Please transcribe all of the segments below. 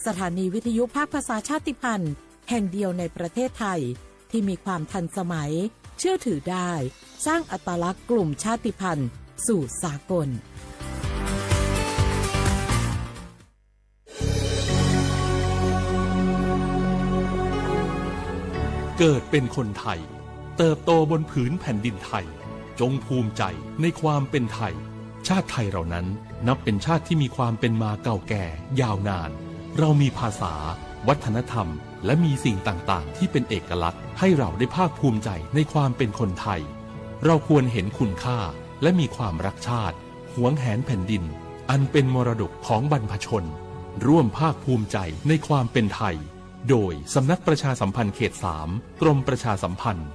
สถานีวิทยุภาคภาษาชาติพันธุ์แห่งเดียวในประเทศไทยที่มีความทันสมัย เชื่อถือได้ สร้างอัตลักษณ์กลุ่มชาติพันธุ์สู่สากล เกิดเป็นคนไทย เติบโตบนผืนแผ่นดินไทย จงภูมิใจในความเป็นไทย ชาติไทยเรานั้นนับเป็นชาติที่มีความเป็นมาเก่าแก่ยาวนาน เรามีภาษา วัฒนธรรม และมีสิ่งต่างๆ ที่เป็นเอกลักษณ์ให้เราได้ภาคภูมิใจในความเป็นคนไทย เราควรเห็นคุณค่าและมีความรักชาติ หวงแหนแผ่นดิน อันเป็นมรดกของบรรพชน ร่วมภาคภูมิใจในความเป็นไทย โดยสำนักประชาสัมพันธ์เขตสาม กรมประชาสัมพันธ์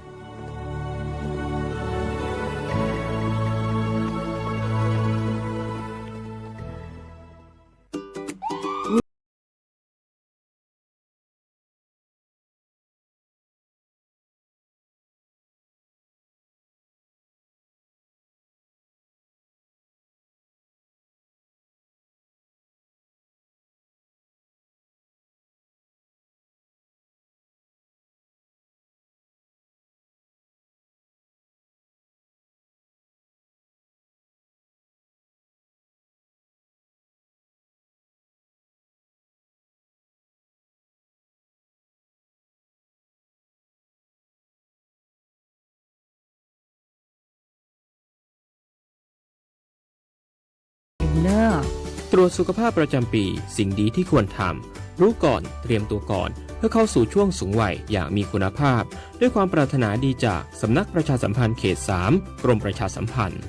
ตรวจสุขภาพประจำปี สิ่งดีที่ควรทำ รู้ก่อน เตรียมตัวก่อน เพื่อเข้าสู่ช่วงสูงวัยอย่างมีคุณภาพ ด้วยความปรารถนาดีจากสำนักประชาสัมพันธ์เขตสาม กรมประชาสัมพันธ์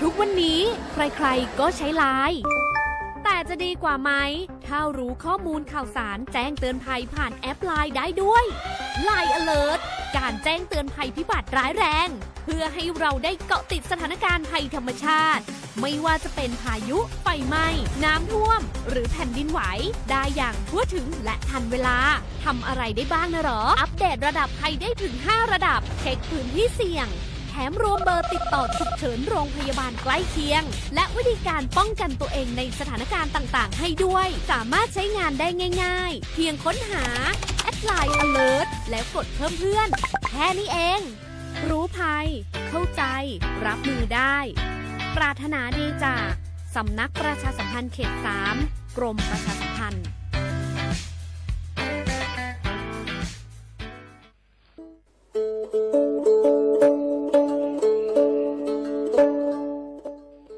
ทุกวันนี้ใครๆก็ใช้ไลน์ แต่จะดีกว่าไหม ถ้ารู้ข้อมูลข่าวสารแจ้งเตือนภัยผ่านแอปไลน์ได้ด้วย ไลน์ Alert การแจ้งเตือนภัยพิบัติร้ายแรง เพื่อให้เราได้เกาะติดสถานการณ์ภัยธรรมชาติ ไม่ว่าจะเป็นพายุ ไฟไหม้ น้ำท่วม หรือแผ่นดินไหว ได้อย่างทั่วถึงและทันเวลา ทำอะไรได้บ้างนะหรอ อัปเดตระดับภัยได้ถึงห้าระดับ เช็คพื้นที่เสี่ยง แถมรวมเบอร์ติดต่อฉุกเฉินโรงพยาบาลใกล้เคียง และวิธีการป้องกันตัวเองในสถานการณ์ต่างๆ ให้ด้วย สามารถใช้งานได้ง่ายๆ เพียงค้นหา แอดไลน์ Alert แล้วกดเพิ่มเพื่อน แค่นี้เอง รู้ภัย เข้าใจ รับมือได้ ปรารถนาดีจาก สำนักประชาสัมพันธ์เขตสาม กรมประชาสัมพันธ์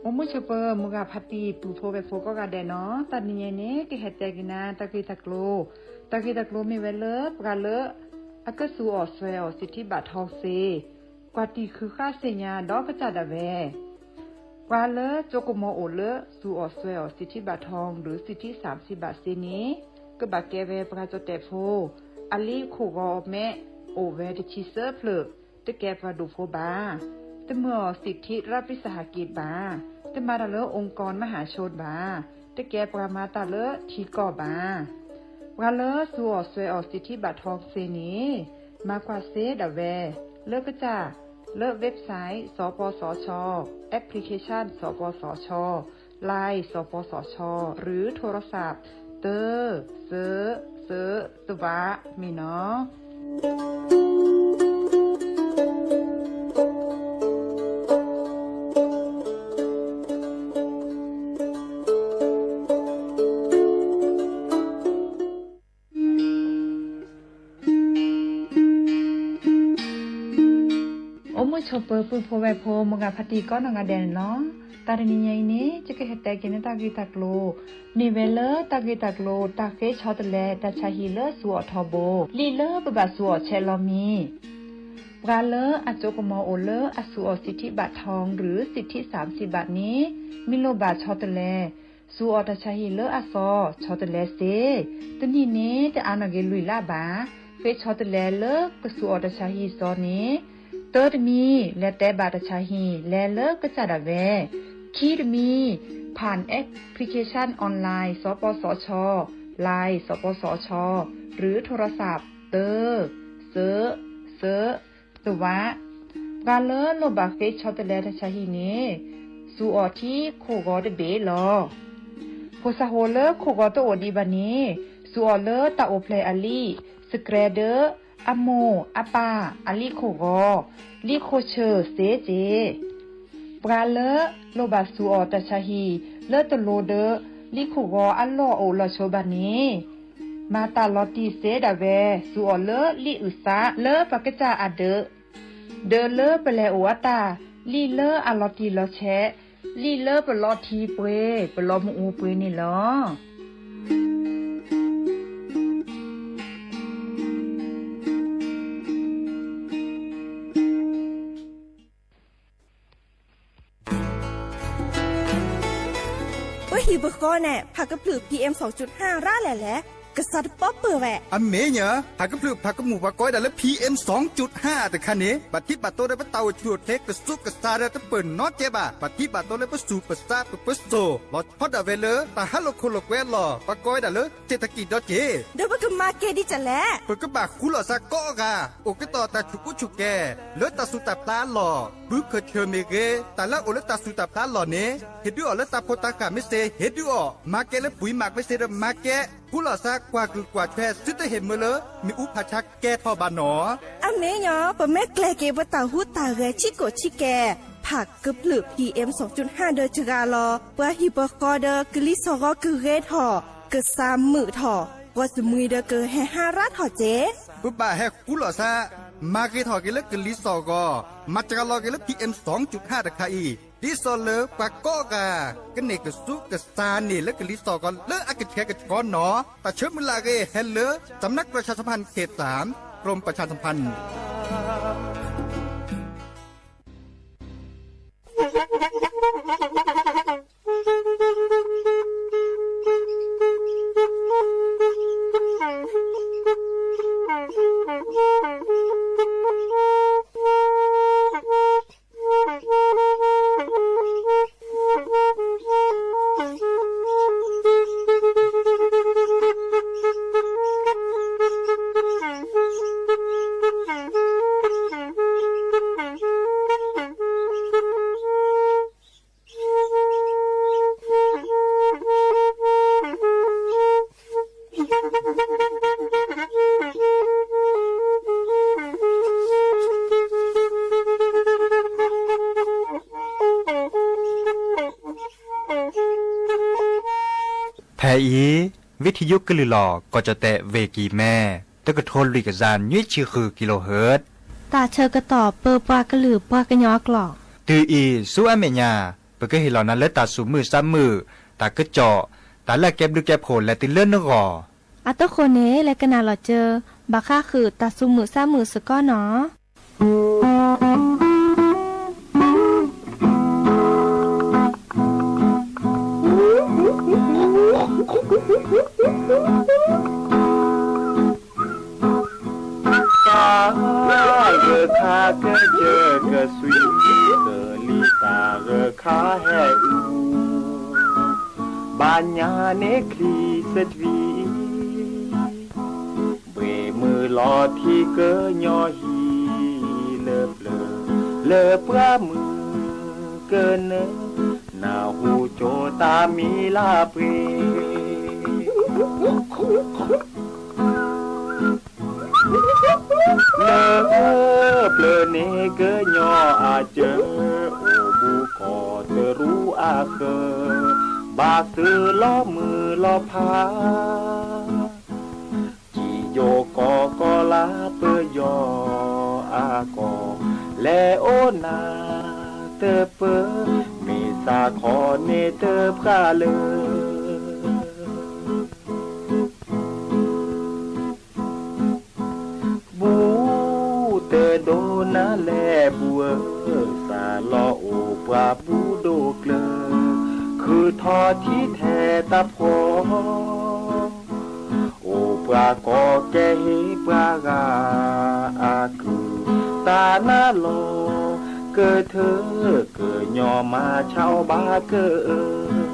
အိၣ်မုာ်ဆိးပၢၤ မုၢ်ဂၤဖါတံၢ် ပုၢ်ဖိဝဲၢ်ဖိကိးဂၤဒဲးနီၤ, တၢ်တနံၤညါအံၤန့ၣ် ကဟဲတဲက့ၤနၤ တၢ်ဂ့ၢ်တၢ်ကျိၤ, တၢ်ဂ့ၢ်တၢ်ကျိၤမ့ၢ်ဝဲလၢ ပှၤလၢ အကသူၣ်အီၣ်စွဲအီၣ် စံးထံဘၣ်ထီသ့ ကွၢ်တံၢ်ဃုာ်ဃာ်သ့ၣ်ညါဒီးကစၢ်ဒၣ်ဝဲ ပှၤလၢကၠိကမီၤအိၣ်လၢ သူၣ်အီၣ်စွဲအီၣ် စံးထံဘၣ်ထီ ဒီးစံးထံ စံးဘၣ်သ့န့ၣ် ကဘၣ်ကဲဝဲပှၤကၠီၣ်တဲၣ်ဖိ, အလံာ်ခိၣ်ဂီၤမဲ အိၣ်ဝဲတဆံသၢဖျၢၣ်, တကဲပှၤဒိၣ်ဖိဘၣ်, တမုာ်အီၤ စံးထံ ရၢပံစဟးက့ဘၣ်, တမၤတၢ်လၢ အူကီမဟးဆိ ဘၣ်, တကဲပှၤမၤတၢ်လၢထံကီၢ်ဘၣ်. ပှၤလၢသူၣ်အီၣ်စွဲအီၣ် စံးထံဘၣ်ထီသ့န့ၣ် မၤကွၢ်စ့ဒၣ်ဝဲ လၢကစၢ် လၢ website စပစချ, application စပစချ, Line စပစချ หรือโทรศัพท์ တၢ စၢ စၢ တဝး မ့ၢ်နီၤ. အိၣ်မုာ်ဆိးပၢၤ ပုၢ်ဖိဝဲၢ်ဖိ မုၢ်ဂၤဖါတံၢ်ကိးနီၢ်ဂၤဒဲးန့ၣ်လီၤ. တၢ်တနံၤညါအံၤန့ၣ် ယကဟဲတဲက့ၤန့ၢ်တၢ်ဂ့ၢ်တၢ်ကျိၤ မ့ၢ်ဝဲလၢတၢ်ဂ့ၢ်တၢ်ကျိၤ တၢ်ဃ့ဆီတလဲတၢ်ဆါဟံၣ်လၢသူၣ်အီၣ်ထီဘိ လံာ်လၢပဘၣ်သူၣ်အီၣ်ဆဲးလီၤမံၤ ပှၤလၢအကၠိကမီၤအိၣ်လၢအသူၣ်အီၣ် စံးထံဘၣ်ထီ ဒီးစံးထံ စံးဘၣ်သ့န့ၣ် မ့ၢ်လိၣ်ဘၣ်ဆီတလဲ သူၣ်အီၣ်တၢ်ဆါဟံၣ်လၢအသီ ဆီတလဲစ့, တနံၣ်န့ၣ် တအါနီၢ်က့ၤလွံၢ်လါဘၣ်. ဃ့ဆီတလဲလၢကသူၣ်အီၣ်တၢ်ဆါဟံၣ်သီန့ၣ် တၢတမံၤ လဲၤတဲဘၣ်တၢ်ဆါဟံၣ် လဲၤလၢကစၢ်ဒၣ်ဝဲ, ခံတမံၤ ผ่านแอปพลิเคชันออนไลน์ สปสช, Line สปสช หรือโทรศัพท์ တၢ စၢ စၢ တဝး ပှၤလၢလိၣ်ဘၣ်ဃ့ဆီတလဲတၢ်ဆါဟံၣ်န့ၣ် စူးအီၤထံခိၣ်ဂီၤတဘ့ၣ်လီၤ. ဖိစၢ်ဖိလၢခိၣ်ဂီၤတအိၣ်ဒံးဘၣ်န့ၣ် စူးအီၤလၢတၢ်အိၣ်ဖျဲၣ်အလံာ် စကြဲဒၢ အမိၢ် အပၢ် အလံာ်ခိၣ်ဂီၤ, လံာ်ခိၣ်ဆၢၣ်စ့က့ၢ်. ပှၤလၢလိၣ်ဘၣ်စူးအီၤတၢ်ဆါဟံၣ် လၢတလိၤဒီး လံာ်ခိၣ်ဂီၤအလီၢ်အိၣ်လီၤဆိဘၣ်န့ၣ် မၤတၢ်လီၤတံၢ်စ့ဒၣ်ဝဲ စူးအီၤလၢလံာ်အုၣ်သးလၢပကစၢ်အဒၢး, ဒီးလၢပလဲၤအိၣ်အတၢ် လံာ်လၢအလီၤတံၢ်လီၤဆဲး, လံာ်လၢပလီၤထံပှ့ၤ ပလီၤမုၢ်အူပှ့ၤန့ၣ်လီၤ. ပဟံၣ်ပဃီန့ၣ် ဖးကဖျၢၣ် PM စူးအါရၣ်လဲၣ်လဲၣ်, ကစးတပီၢ်ပၢၢ်ဝဲ. အမ့ၢ်ညါ ဖးကဖျၢၣ်ဖးကမူၣ်ပှၤကိးဝဲဒၣ်လၢ PM စူးအါတခါန့ၣ် ဘၣ်ထံးဘၣ်တိၤဒီးပတၢ်အိၣ်ဆူၣ်အိၣ်ချ့ကစူးကစါဒီးတပၢၢ်နီတကဲဘၣ်. ဘၣ်ထံးဘၣ်တိၤလၢပဆူၣ်ပစါပပၢၤစိၣ် လီၤဆီဒၣ်ဝဲလၢ တၢ်ဟးလိာ်ခိၣ်လိာ်ကွဲအလီၢ် ပှၤကိးဝဲဒၣ်လၢ เศรษฐกิจ ဒီးက့ၢ်. ဒီးပကမၤကဲဒ်လဲၣ်. ပကဘၣ်ဃူလိာ်သးကိးဂၤ အိၣ်ကတီၢ်တၢ်ဆူၣ်ကူဆူၣ်ကဲ လၢတၢ်ဆူးတၢ်ဖျါအလီၢ်, ဘုခၢၣ်ဆၢၣ်မ့ၢ်ဂ့ၤ, တၢ်လၢအအိၣ်လၢတၢ်ဆူးတၢ်ဖျါအလီၢ်န့ၣ် ဟ့ၣ်ဒုးအီၤလၢတၢ်ဖိတၢ်ဃၢ်မ့ၢ်စ့ၢ်ဟ့ၣ်ဒုးအီၤ, မၤကဲလၢပှံၤမးမ့ၢ်စ့ၢ်ဒီးမၤကဲ, ဃူလိာ်သးကွၢ်ကုၢ်ကွၢ်ထွဲ သုတဟ့ၣ်မၢလၢ မ့ၣ်အူဖးဆါကဲထီၣ်ဘၣ်နီၤ. အမ့ၢ်ညီ ပမ့ၢ်ကျဲၤက့ၤပတၢ်ဟူးတၢ်ဂဲၤဆံးကိာ်ဆံးကဲ, ဖးကဖျၢၣ် PM စူးအါဒီးစှၤလီၤ ပှၤဟံၣ်ပဃီဒီးကလံၤစိးဂီၤကဂ့ၤထီၣ်, ကစၢ်မုာ်ထီၣ်, ပှၤစမှံၤဒီးကဟဲဟါရၢ်ထီၣ်က့ၢ်. ပဘၣ်ဟဲဃူလိာ်သး မၤဂ့ၤထီၣ်က့ၤလၢကလံၤစိးဂီၤ, မၤစှၤလီၤက့ၤလၢ PM စူးအါတခါအံၤ, ဒ်သိးလၢပှၤကိးဂၤ ကန့ၢ်ကစူးကစါန့ၣ်လၢကလံၤစိးဂီၤ လၢအကဆှဲကဆှီနီၤ. တၢ်ဆၢမုၢ်လၢ်အဂ့ၢ် ဟဲလၢ สำนักประชาสัมพันธ์เขตสาม กรมประชาสัมพันธ์ ဖဲအံၤ ဝံထံယိကလုၢ်လီၤ ကီၢ်ကၠီၣ်တဲၣ် ဝ့ၢ်ကံၤမဲ တကထိလွံၢ်ကယၤနွံဆံဃုကံလိဟၢၣ်, တၢ်ဆၢကတီၢ်ပၢပှၤကလုာ်ပှၤကညီအကျိာ်, တုၤအံၤဆူအမဲာ်ညါ ပကဟ့ၣ်လီၤနၤလၢတၢ်သူၣ်မုာ်သးမုာ်, တၢ်ကစီၣ်, တၢ်လၢအကဲဘျုးကဲဖှိၣ်လဲၤတုၤလၢနဂီၢ်. အဃိန့ၣ် လဲၤကနၣ်လီၤစၢၤ ဘၣ်ဃးဃုာ်တၢ်သူၣ်မုာ်သးမုာ်စ့ၢ်ကီးနီၤ. တၢ်ဂၢၢ်ခါကစၢၢ်ကစွံ ကလံၤတၢ်ဂၢၢ်ခါဟဲအုၣ်, ဘၣ်ညါန့ၣ်ချံစတြံ ဘှ့ၣ်မုၢ်လီၤထံကညီဟံၣ်လၢပျၢၤ, လၢပှၢ်မုၢ်ကနၢ, နၢ်ဟူကၠိတၢ်မံၤလၢပှဲၤ လၢပျၢၤန့ၣ်ကညီအစၢၤ, အိၣ်ဘူးကီၢ်တရူးအဃၢၤ, ဘၣ်သုးလီၤမုၢ်လီၤဖး, ကံယိကီၢ်ကီလါပယီၤအကီၢ်, လဲၤအိၣ်နၢ်တပၢၢ်, မ့ၢ်သးခီန့ၣ်တပှၢ်လၢ ဘူးတဒိနၤလဲၣ်ဘူးဧၢ, စၢ်လီၤအိၣ်ပှၤဘူးဒိၣ်ကျၢၤ, ခုးထီၣ်ထံထဲတၢ်ဖှီၣ်, အိၣ်ပှၤကိးကဲဟ့ၣ်ပှၤဂၤအကုၢ်, တၢ်နါလီၤကထၢ, ကညီမၤဆါအီၤဘၣ်ကအၢ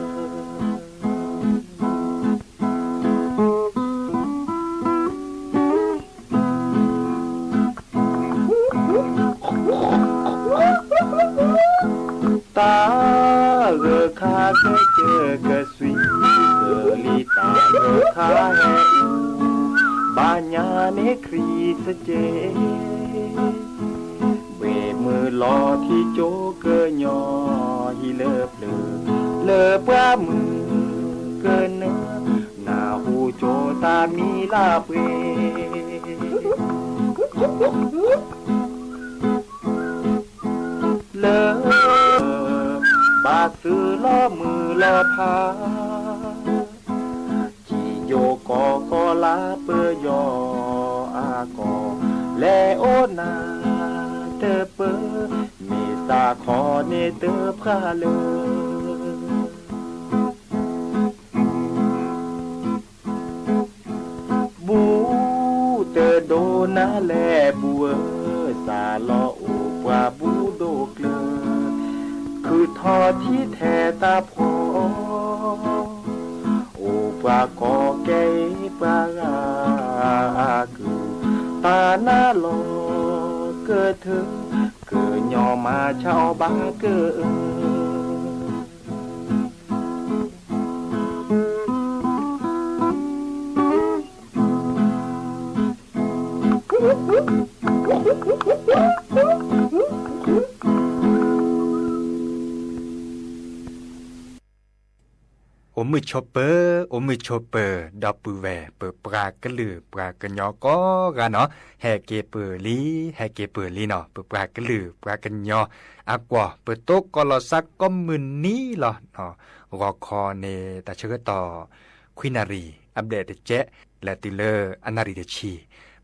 တၢ် ဘၣ်ညါန့ၣ်ခရံာ်စကဲး, ဘှ့ၣ်မုၢ်လီၤထံကၠိကညီဟံၣ်လၢပျၢၤ, လၢပှၢ်မုၢ်ကနၢ, နၢ်ဟူကၠိတၢ်မံလၢပှဲၤ လၢ ဘၣ်သုးလီၤမုၢ်လီၤဖး, ကံယိကီကီလါပယီၤအကီၢ်, လဲၤအိၣ်နၤတပၢၢ်, မ့ၢ်သးခီန့ၣ်တဖျါလၢ ဘူးတဒိနၤလဲၣ်ဘူးဧၢ, စးလီၤအိၣ်ပှၤဘူးဒိၣ်ကျၢၤ, ခုၣ်ထီၣ်ထံထဲတၢ်ဖှီၣ်, အိၣ်ပှၤကီကဲအ့ၣ်ပှၤဂၤအကုၢ်, တၢ်နါလီၤကထၢ, ကညီမၤဆါအီၤဘၣ်ကအၢ အိၣ်မုာ်ဆိးပၢၤ, အိၣ်မုာ်ဆိးပၢၤ ဒီပုၢ်ဝဲၢ် ပပှၤကလုာ်ပှၤကညီကိးဂၤနီၤ, ဟဲက့ၤပၢၢ်လံ, ဟဲက့ၤပၢၢ်လံနီၤ, ပပှၤကလုာ်ပှၤကညီအကွီၢ် ပတိကီၢ်လီၤစၢ်ကိးမုၢ်နံၤလီၤ, ဂီၤခီန့ၣ် တၢ်ဆၢကတီၢ် ခွံနၣ်ရံၣ် အဘျဲၣ်တကဲး လဲၤတုၤလၢအနၣ်ရံၣ်တဆံ,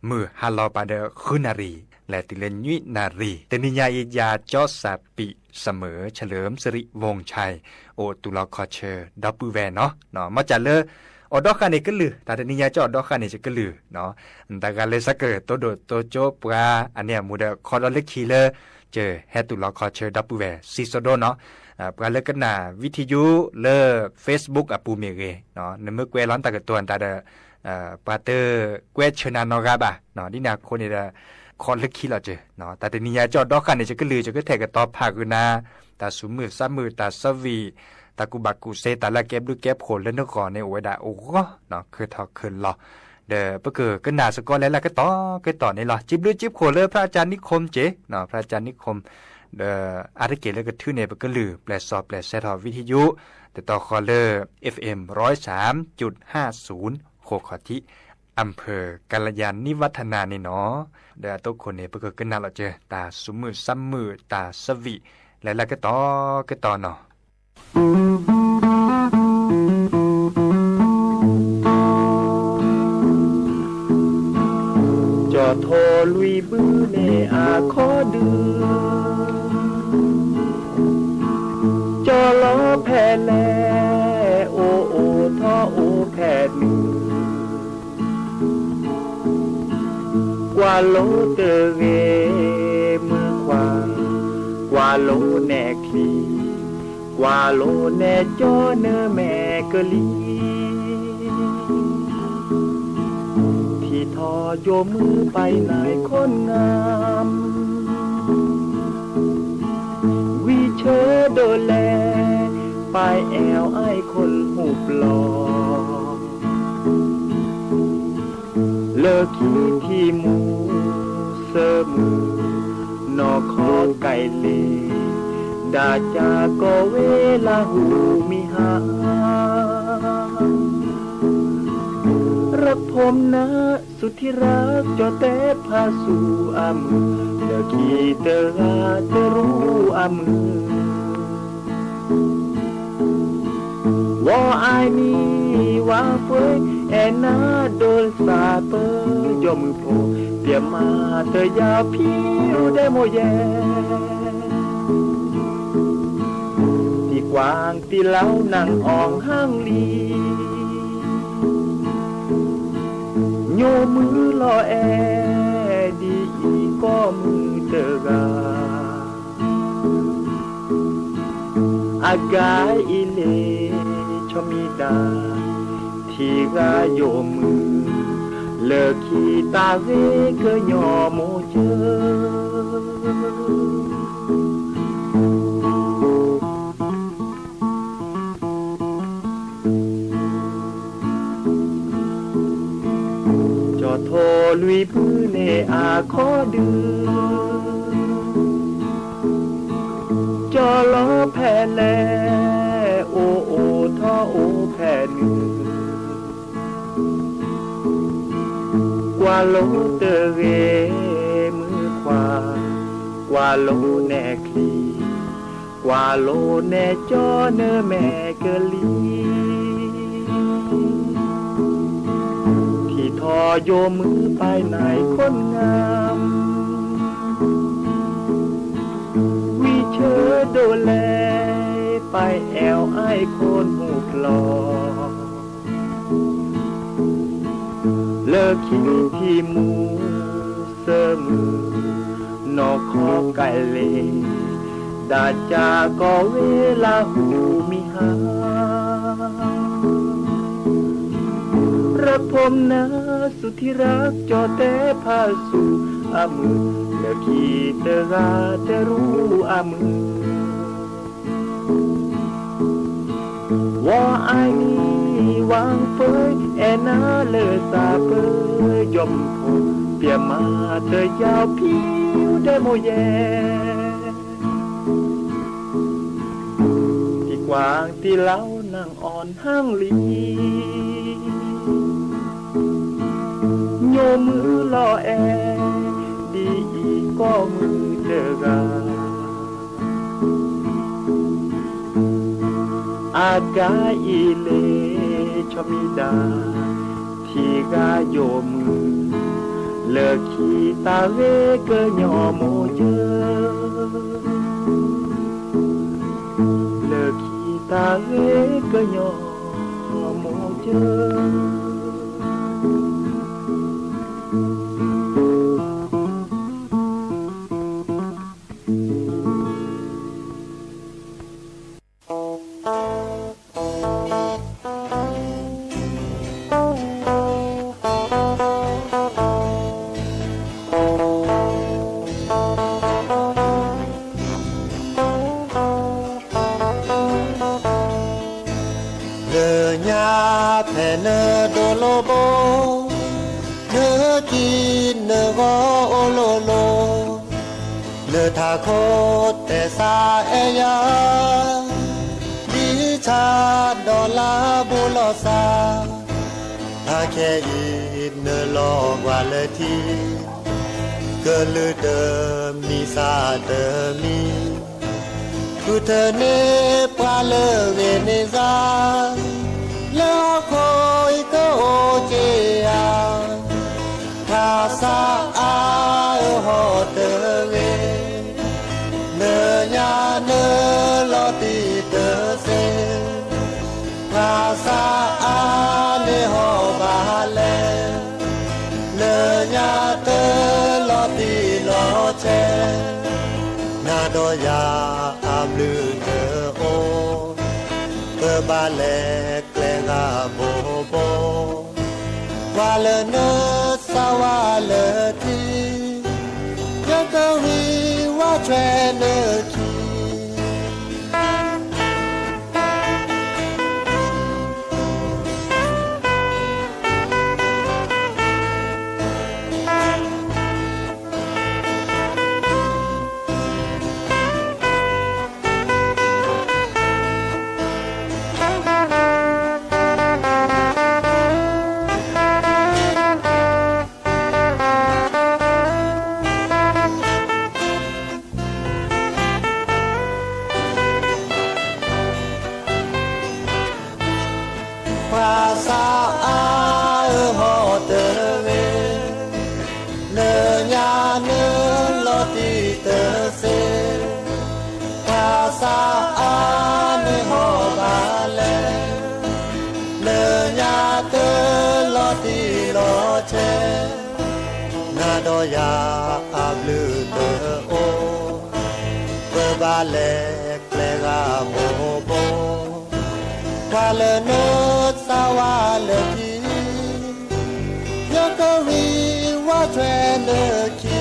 မုၢ်ဟါလီၤပာ်ဒီးဃုနၣ်ရံၣ် လဲၤတုၤလၢနွံနၣ်ရံၣ်, တနံၤညါအံၤ ယၤကၠီစၢ်ပံးစမၢၣ် เฉลิมสิริวงศ์ชัย အိၣ်တူၢ်လီၤခီၣ်ဆၢ ဒီပုၢ်ဝဲၢ်နီၤ, မ့ၢ်စးလၢ အိၣ်ဒီဃာ်န့ၣ်ကလုၢ်, တၢ်တနံၤညါ ကၠီအိၣ်ဒီဃာ်န့ၣ်ကလုၢ်, တဂၤလၢ်စ့ၢ်ကီး တိဒိၣ်တိကၠိပှၤ အန့ၣ်အမူဒီး ခီဒီးလၢခံလၢ ကဟဲတူၢ်လီၤခီၣ်ဆၢ ဒီပုၢ်ဝဲၢ် စံးစိဒိၣ်နီၤ, ပှၤလၢကနၣ် ဝံထံယူလၢ Facebook အပူၤမ့ၢ်ဂ့ၤ, နမ့ၢ်ကွဲးလီၤနတၢ်ကတိၤတၢ်ဒီး ပှၤတကွဲးဆၢနၤနီတဂၤဘၣ်, ဒ်န့ၣ်အဃိန့ၣ်ဒီး ခီလၢခံလီၤစၢၤ, တၢ်တနံၤညါ ကၠီအိၣ်ဒီဃာ်န့ၣ်ကလုၢ်, ယကထဲးကတီၤဖးက့ၤနၤ တၢ်ဆူးမုၢ်သးမုာ် တၢ်ဆၢဝံၤ တၢ်ကူၣ်ဘၣ်ကူၣ်သ့ တၢ်လၢအကဲဘျုးကဲဖှိၣ်လၢနဂီၢ်န့ၣ် အိၣ်ဝဲဒၣ်အိၣ်ဂီၢ် ခုၣ်ထီၣ်ခုၣ်လီၤ, ဒီးပကကနၣ်စ့ၢ်ကီးလၢလၢကတီၢ်ကတီၢ်န့ၣ်လီၤ. စံးဘျုးစံးဖှိၣ်လၢ พระอาจารย์นิคม က့ၤ, พระอาจารย์นิคม ဒီးအါတက့ၢ်လၢကထုးန့ၢ်ပကလုၢ် ပျဲၢ်စီၣ်ပျဲၢ်ဆဲးထီၣ် ဝံထံယူ တတီၤဃီလၢ FM ร้อยสามจุดห้าศูนย์ ဃိးခီၣ်ထံး อำเภอกัลยาณิวัฒนา န့ၣ်နီၤ, ဒီးအတီခိၣ်န့ၣ် ပကကနၣ်လီၤစၢၤ တၢ်ဆူးမုၢ်သးမုာ် တၢ်ဆၢဝံၤ လၢလၢကတီၢ်ကတီၢ်နီၤ. ကၠီထိၣ်လွံၢ်ဘုန့ၣ်အခီဒု, ကၠီလီၤဖဲလဲၣ်, အိၣ်အိၣ်ထီၣ်အိၣ်ဖဲနုာ်, ကွၢ်လိတဂ့ၤမုၣ်ခွါ, ကွၢ်လိနဲၣ်ချံ, ကွၢ်လိနဲၣ်ကၠီနမဲာ်ကလံၤ ထံထီၣ်ယိာ်မုၢ်ပၢ်နၤခိၣ်နၢမ်, ဝံၤဆၢဒိၣ်လဲၣ် ပၢ်အဲၣ်အံၤခိၣ်ဟူးပျီ, လၢခံထံမူ ဆၢမုၢ် နီၢ်ခီကဲလ့ ဒၣ်ကၢ်ကီၢ်ဝဲလၢဟူးမံဟါ รักผมนะ สุดที่รัก ကၠီတဲဖးဆူအမုၢ် လၢခံတဂၤတရူးအမုၢ် ဝီၤအါနံၤဝါပှဲၤ အဲၣ်နၤဒိၣ်စၢ်ပၢ ယီၢ်မုၢ်ဖိ ပျဲမၤတယၤဖံးအိၣ်ဒဲးမိၢ်ယဲ တံၤကွၢ်တံၤလီၤနၢ်အီၣ်ဟၣ်လံ ညိၣ်မုၢ်လီၤအဲၣ်ဒ်အံၤ ကိးမုၢ်တဂၤ အဂၤအံၤလ့ ဆီမံၤဒၣ် ထံဂၤယိာ်မုၢ် လၢခံတၢ်ဂ့ၤကညီမိၢ်ယၢ ကၠီ ဒီးလွံၢ်ဘုန့ၣ်အခီဒုး, ကၠီလီၤဖဲလဲၣ်, အိၣ်အိၣ်ထီၣ်အိၣ်ဖဲနုာ်, ကွၢ်လိတဂ့ၤမုၣ်ခွါ, ကွၢ်လိနဲချံ, ကွၢ်လိနဲကၠီနမဲာ်ကလံၤ, ထံၣ်ထီၣ်ယိာ်မုၣ်ပၢ်နၤအံၤခိၣ်နၢ်, ဝံၤဆၢဒိၣ်လဲၣ်, ပၢ်အဲၣ်အီၣ်အဲၣ်ခိၣ်နူာ်ပျီ လၢခံထံၣ်မူ စၢမုၢ် နီၢ်ခီကဲလ့, ဒၣ်ကၢ်ကီၢ်ဝ့ၢ်လၢဟူမံဟါ, ရဖိမနုၤ စူၤထံရၢ်ကၠီတဲဖးစူၤအမုၢ်, လၢခံတဂၤတရူးအမုၢ် ဝီၤအါနံၤဝၣ်ဖၢ အဲၣ်နၤလၢသးပၢယီၤမုၢ်ဖိ, ပျဲမၤတယၢ်ဖံးဒဲးမိၢ်ယဲၢ်, တံၤကွၢ်တံၤလီၤနၢ်အီၣ်နၢ်လံ, ညိၣ်မုၢ်လီၤအဲၣ် ဒ်အံၤကီၢ်မုၢ်တဂၤ အဂၤအံၤလ့ ဆီမံဒၣ် ထံဂၤယိာ်မုၢ်, လၢခံတၢ်ဂ့ၤကညီမိၢ်ယၢၢ်, လၢခံတၢ်ဂ့ၤကညီမိၢ်ယၢၢ်. လၢညါဖဲနဒိးလိာ်ဘိ, နကံနဂီၤအိၣ်လိၤလိၤ, နထးခိၣ်တဲစးအဲၣ်ယၤ, ဒ်ဆၣ်ဒီးလါဘူးလိာ်စၢ်, အခဲအံၤနလီၤကွၢ်လၢထံ ကလုာ်တမံၤစၢ်တမံၤ, ဃုထၢန့ၢ်ပှၤလၢဂ့ၤန့ၢ်စၢ်, လၢဟီၣ်ခိၣ်အံၤကအိၣ်က့ၤယၤ, ဖးဆါအါအၢဟီၣ်တဂ့ၤ, လၢညါနလီၤတံၢ်တစ့ ဖးဆါအါန့ၢ်ဟီၣ်ဘၣ်လဲၣ်, လၢညါတလီၤတံၢ်လီၤဆဲး, နၤဒီးယၤအဘျုးတအိၣ်, ပဘၣ်လဲၤကျဲဂၤဘိဘိ, ပှၤလၢနစၢ်ဝါလၢထံ ယကဝံၤဝါထွဲလၢခံ. ဖးဆါအါအၢဟီၣ်တဂ့ၤ, လၢညါနလီၤတံၢ်တစ့, ဖးဆါအါန့ၢ်ဟီၣ်ဘၣ်လဲၣ်, လၢညါတလီၤတံၢ်လီၤဆဲး, နၤဒီးယၤအဘျုးတအိၣ်, ပဘၣ်လဲၤကျဲဂၤဘိဘိ, ပှၤလၢနစၢ်ဝါလၢထံ, ယကဝံၤဝါထွဲလၢခံ.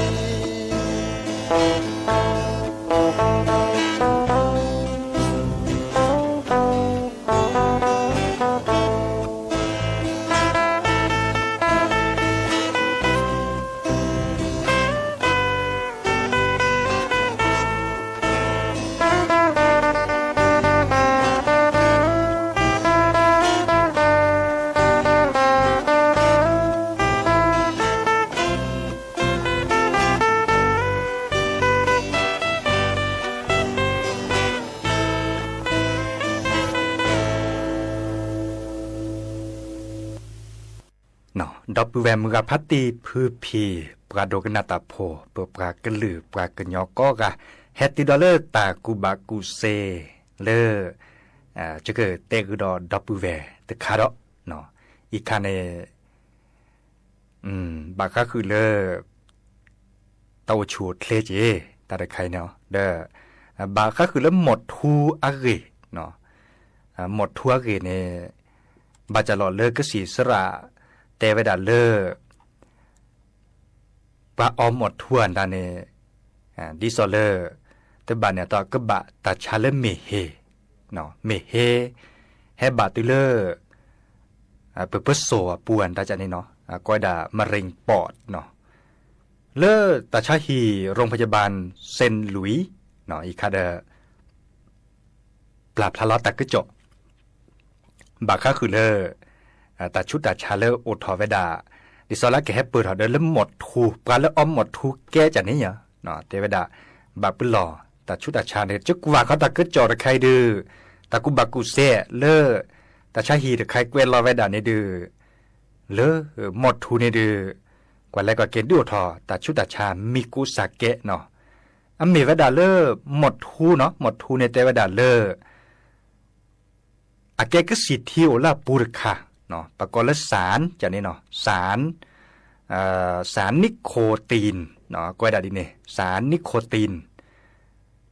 ဒီပုၢ်ဝဲၢ်မုၢ်ဂၤဖးတံၢ်ဖုဖံၣ် ပှၤဒိကနၣ်တၢ်ဖိ ပပှၤကလုာ်ပှၤကညီကိးဂၤ ဟဲတုၤဒီးလၢတၢ်ကူၣ်ဘၣ်ကူၣ်သ့လၢ ယကတဲဃုာ်ဒီးဒီပုၢ်ဝဲၢ်တခါဒီး အံၤခါန့ၣ် ဘၣ်ဃးဃုာ်လၢ တၢ်အိၣ်ဆူၣ်အိၣ်ချ့က့ၤ တၢ်တခါအံၤန့ၣ် ဒီး ဘၣ်ဃးဃုာ်လၢမိၢ်ထူအဂ့ၢ် မိၢ်ထူအဂ့ၢ်န့ၣ် ဘၣ်ဃးလီၤလၢကစံးစရၣ် တဲဝဲဒၣ်လၢ ပှၤအီမိၢ်ထူအတၢ်န့ၣ် ဒ်သိးလၢ တဘၣ်န့ၣ်အတီၢ်ကဘၣ်တၢ်ဆါလၢမ့ၢ်ဟ့ မ့ၢ်ဟ့ ဟဲဘၣ်တုၤလၢ ပပၢၤစိၣ်အပူၤအတၢ်န့ၣ်နီၤ ကိးဝဲဒၣ် မရ့ၣ်ပီးနီၤ လၢတၢ်ဆါဟံၣ် ရိၣ်ဖယၣ်ဘၣ် စ့ၣ်လူး အံၤခါဒီး ပျၢ်ဖျါလီၤတၢ်ကစီၣ် ဘၣ်ဃးဃုာ်လၢ တၢ်ဆူးတၢ်ဆါလၢအိၣ်ထီၣ်ဝဲဒၣ် ဒ်သိးလၢကဟဲပၢၢ်ထီၣ်ဒီးလၢမိၢ်ထူ ပှၤလၢအီမိၢ်ထူကဲကၢ်န့ၣ် တဲဝဲဒၣ် ဘၣ်ပလီၢ်တၢ်ဆူးတၢ်ဆါန့ၣ် ကကွၢ်ဃီတၢ်ကစီၣ်တခါအံၤဒုး တၢ်ကူၣ်ဘၣ်ကူၣ်သ့လၢ တၢ်ဆါဟံၣ်တခါအံၤကွဲးလီၤဝဲဒၣ်န့ၣ်ဒုး လၢမိၢ်ထူန့ၣ်ဒုး ကွၢ်လဲၤကွၢ်က့ၤဒုးအိၣ်ထီၣ် တၢ်ဆူးတၢ်ဆါမံၤကူစးကဲနီၤ အမ့ၢ်ဝဲဒၣ်လၢ မိၢ်ထူနီၤ မိၢ်ထူန့ၣ်တဲဝဲဒၣ်လၢ အကဲကစံၣ်ထံအိၣ်လၢအပူၤတခါ ပကိးလၢ စၣ်ကန့ၣ်နီၤ စၣ် စၣ်နံၣ်ခိၣ်တံၣ် ကိးဝဲဒၣ်ဒ်န့ၣ် စၣ်နံၣ်ခိၣ်တံၣ်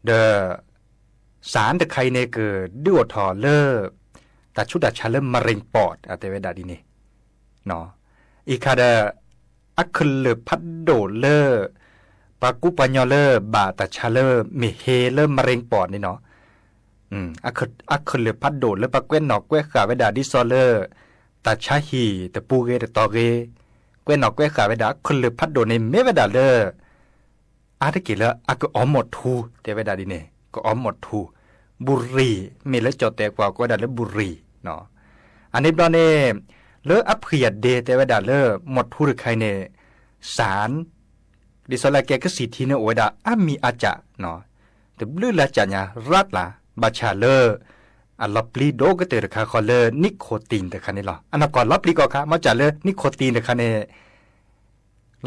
ဒီး စၣ်တခါအံၤန့ၣ် ကဒုးအိၣ်ထီၣ်လၢ တၢ်ဆူးတၢ်ဆါလၢ မရ့ၣ်ပီး တဲဝဲဒၣ်ဒ်န့ၣ် အံၤခါဒီး အကလုာ်ဖးဒိၣ်လၢ ပှၤကူပှၤညီလၢဘၣ်တၢ်ဆါလၢမ့ၢ်ဟ့လၢ မရ့ၣ်ပီး န့ၣ်နီၤ အကလုာ်ဖးဒိၣ်လၢပှၤကွဲးနီၣ်ကွဲးဃာ်ဝဲဒၣ်ဒ်သိးလၢ တၢ်ဆါဟံၣ်တပူၤဂ့ၤတတီၤဂ့ၤ ကွဲးနီၣ်ကွဲးဃာ်ဝဲဒၣ်အကလုာ်ဖးဒိၣ်န့ၣ် မ့ၢ်ဝဲဒၣ်လၢ အါတက့ၢ်လၢအကအီမိၢ်ထူ တဲဝဲဒၣ်ဒ်န့ၣ် ကအီမိၢ်ထူ ဘူရံၤ မ့ၢ်လၢကၠီၣ်တဲာ်ကွၢ်ကိးဝဲဒၣ်လၢဘူရံၤ အန့ၣ်ဘျီန့ၣ် လၢအဖှံၣ်အဒ့တဲဝဲဒၣ်လၢ မိၢ်ထူတခါအံၤန့ၣ် စၣ် ဒ်သိးလၢအကဲကစံၣ်ထံန့ၣ် အိၣ်ဝဲဒၣ်အါမံၤအါစး တဘျုးလၢ်စးညါရၣ်လၢ် ဘၣ်ဆၣ်လၢ အလီၤပျံၤဒိၣ်ကတၢၢ်တခါဃီလၢ နံၣ်ခိၣ်တံၣ်တခါန့ၣ်လီၤ. အနီၢ်ကီၢ်လီၤပျံၤကီၢ်ခါ မ့ၢ်စးလၢ နံၣ်ခိၣ်တံၣ်တခါန့ၣ်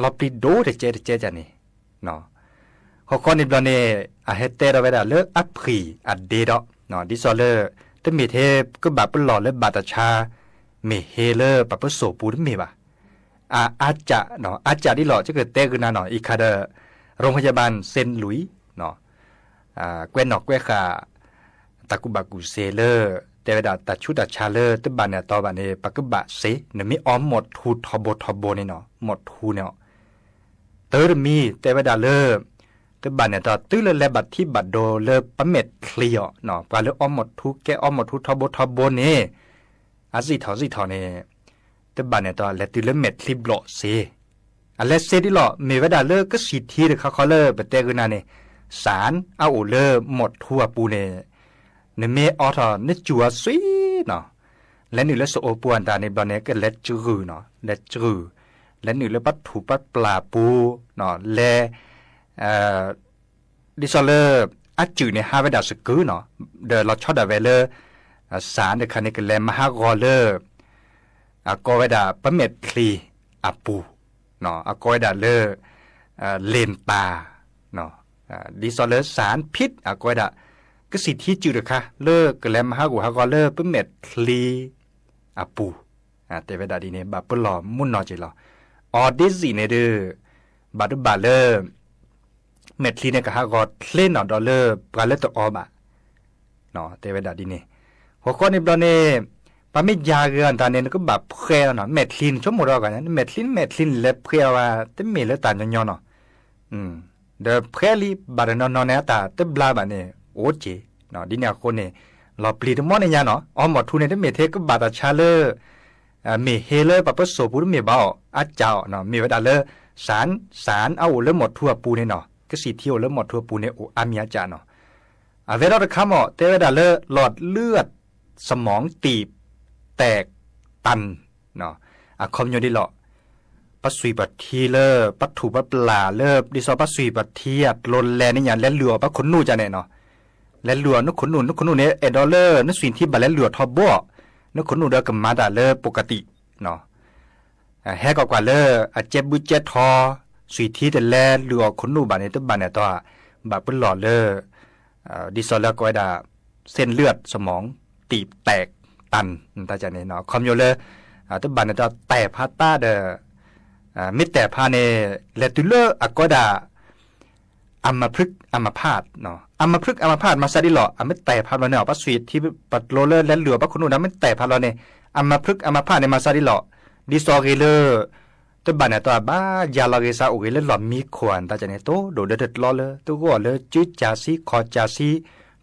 လီၤပျံၤဒိၣ်တကဲတကဲန့ၣ် ဃီဃီန့ၣ်ဘျီန့ၣ် အဟဲတဲထီၣ်ဝဲဒၣ်လၢအဖှံၣ်အဒ့ဒီး ဒ်သိးလၢ တမ့ၢ်ထဲကဘၣ်ပလီၢ်လၢဘၣ်တၢ်ဆါ မ့ၢ်ဟ့လၢပပၢၤစိၣ်ပူၤတမ့ၢ်ဘၣ်. အါစး အါစးဒ်လီၤ ကကတဲဂုာ်နၤနီၤ အံၤခါဒီး ရိၣ်ဖယၣ်ဘၣ် စ့ၣ်လူး ကွဲးနီၣ်ကွဲးဃာ် တၢ်ကူၣ်ဘၣ်ကူၣ်သ့လၢ တဲဝဲဒၣ်တၢ်ဆူးတၢ်ဆါလၢတဘၣ်န့ၣ်အတီဘၣ်န့ၣ် ပကဘၣ်စ့ နမ့ၢ်အီမိၢ်ထူထီဘိထီဘိန့ၣ်နီၤ မိၢ်ထူန့ၣ် တၢ်တမံၤတဲဝဲဒၣ်လၢ တဘၣ်န့ၣ်အတီ တုၤလၢလဲၤဘၣ်ထံဘၣ်ဒိလၢပမဲာ်ချံအီၤ ပှၤလၢအီမိၢ်ထူကဲအီမိၢ်ထူထီဘိထီဘိန့ၣ် အစံၣ်ထီၣ်စံၣ်ထီၣ်န့ၣ် တဘၣ်န့ၣ်အတီ လဲၤတုၤလၢမဲာ်ချံဘျီၣ်စ့ အလဲၤစ့ဒ်လီၤ မ့ၢ်ဝဲဒၣ်လၢကစံၣ်ထံတခါဃီလၢပတဲဂုာ်နၤန့ၣ် စၣ်အအိၣ်လၢမိၢ်ထူအပူၤန့ၣ် နမ့ၢ်အီထီၣ် နစူၢ်အီၤစ့နီၤ လဲၤနုာ်လၢစအိပူၤအတၢ်န့ၣ်ဘျီန့ၣ် ကလဲၤစှုၣ်နီၤ လဲၤစှုၣ် လဲၤနုာ်လၢပှၤထူၣ်ပှၤပျၢ်ပူၤ လဲၤ ဒ်သိးလၢ အစုၣ်န့ၣ်ဟးဝဲဒၣ်စကုနီၤ ဒီးလီၤဆီဒၣ်ဝဲလၢ စၣ်တခါန့ၣ် ကလဲၤမၤဟးဂီၤလၢ အကိးဝဲဒၣ်ပမဲာ်ချံအပူၤ အကိးဝဲဒၣ်လၢ လ့ၣ်တၢ် ဒ်သိးလၢစၣ်ဖံး အကိးဝဲဒၣ် ကစံၣ်ထံစုၣ်တခါ လၢကလဲၤမၤဟးဂူာ်ဟးဂီၤလၢပမဲာ်ချံအပူၤ တဲဝဲဒၣ်ဒ်န့ၣ် ဘၣ်ပလီၢ်မုၢ်နီၢ်က့ၤလီၤ. အီၤဒ်စံးန့ၣ်ဒုး ဘၣ်တဘၣ်လၢ မဲာ်ချံန့ၣ်ကဟးဂီၤချ့နီၤဒီးလၢပှၤလၢတအီဘၣ် တဲဝဲဒၣ်ဒ်န့ၣ် ဃီဃီန့ၣ်ဘျီန့ၣ် ပှၤမ့ၢ်ယၤဂ့ၤအီၤတၢ်န့ၣ် နကဘၣ်ဖှဲအီၤနီၤ မဲာ်ချံန့ၣ် ဆိကမိၣ်ဒီးဂၤ မဲာ်ချံမဲာ်ချံန့ၣ် လဲၤဖှဲအီၤဝဲ တမ့ၢ်လၢတၢ်ညီညီနီၤ ဒီးဖှဲလံ ဘၣ်တနီၤနီၤန့ၣ် အတၢ်တဘျါဘၣ်န့ၣ် အိၣ်က့ၤ ဒ်န့ၣ်အဃိန့ၣ် လီၤပျံၤတမီၢ်န့ၣ်ညါနီၤ အီမိၢ်ထူန့ၣ် တမ့ၢ်ထဲကဘၣ်တၢ်ဆါလၢ မ့ၢ်ဟ့လၢပပၢၤစိၣ်ပူၤတမ့ၢ်ဘၣ်အီၤ အါစးအီၤ မ့ၢ်ဝဲဒၣ်လၢ စၣ် စၣ်အအိၣ်လၢမိၢ်ထူအပူၤန့ၣ်နီၤ ကစံၣ်ထံအိၣ်လၢမိၢ်ထူအပူၤန့ၣ် အိၣ်အါမံၤအါစးနီၤ အဝဲဒီးတခါမး တဲဝဲဒၣ်လၢ หลอดเลือดสมองตีบแตกตัน အခီပညီဒ်လီၤ ပှၤစွံၣ်ပှၤထံလၢ ပှၤထူၣ်ပှၤပျၢ်လၢ ဒ်သိးပှၤစွံၣ်ပှၤထံအကျိၤလဲၤန့ၣ်ညါ လဲၤလုၢ်အီၣ်ပှၤခိၣ်နူာ်ကန့ၣ်နီၤ လဲၤလုၢ်အီၣ်နခိၣ်နူာ် နခိၣ်နူာ်န့ၣ် အဲၣ်ဒိးလၢ နစွံၣ်ထံဘၣ်လဲၤလုၢ်အီၣ်ထီဘိ နခိၣ်နူာ်ဒီးကမၤတၢ်လၢ ပကတံၣ် ဟဲကီးကွၢ်လၢ အကဲဘုကဲထီ, သွံၣ်ထံတလဲလုၢ်အီၣ်ခိၣ်နူာ်ဘၣ်န့ၣ် တဘၣ်န့ၣ်တီ, ဘၣ်ပလီၢ်လၢ ဒ်သိးလၢအကိးဝဲဒၣ် เส้นเลือดสมอง ตีบแตกตัน တၢ်န့ၣ် ခီဖျိလၢ တဘၣ်န့ၣ်တီ တဲာ်ဖးတၢ်ဒီး မ့ၢ်တဲာ်ဖးန့ၣ် လဲၤတုၤလၢအကိးဝဲဒၣ် အမဖုက်အမဖး, အမဖုက်အမဖး မၤစၢ်ဒ်လီၤ. အမ့ၢ်တဲာ်ဖးဘျီန့ၣ် ပှၤသွံၣ်ထံပကျိလၢလဲလုၢ်အီၣ်ဘၣ်ခိၣ်နူာ်ဒီး မ့ၢ်တဲာ်ဖးဘျီန့ၣ် အမဖုက်အမဖးန့ၣ် မၤစၢ်ဒ်လီၤ. ဒ်သိးဂ့ၤလၢ တဘၣ်န့ၣ်တီ ဘၣ်ယါလီၤဂ့ၤစးအိၣ်ဂ့ၤလၢလီၢ်မံခိၣ်ဧါ တၢ်န့ၣ် တိၢ်ဒိၣ်ဒီတကျီလၢ တဂီၢ်လၢကၠူကၠးဆံ ခီၣ်ကၠးဆံ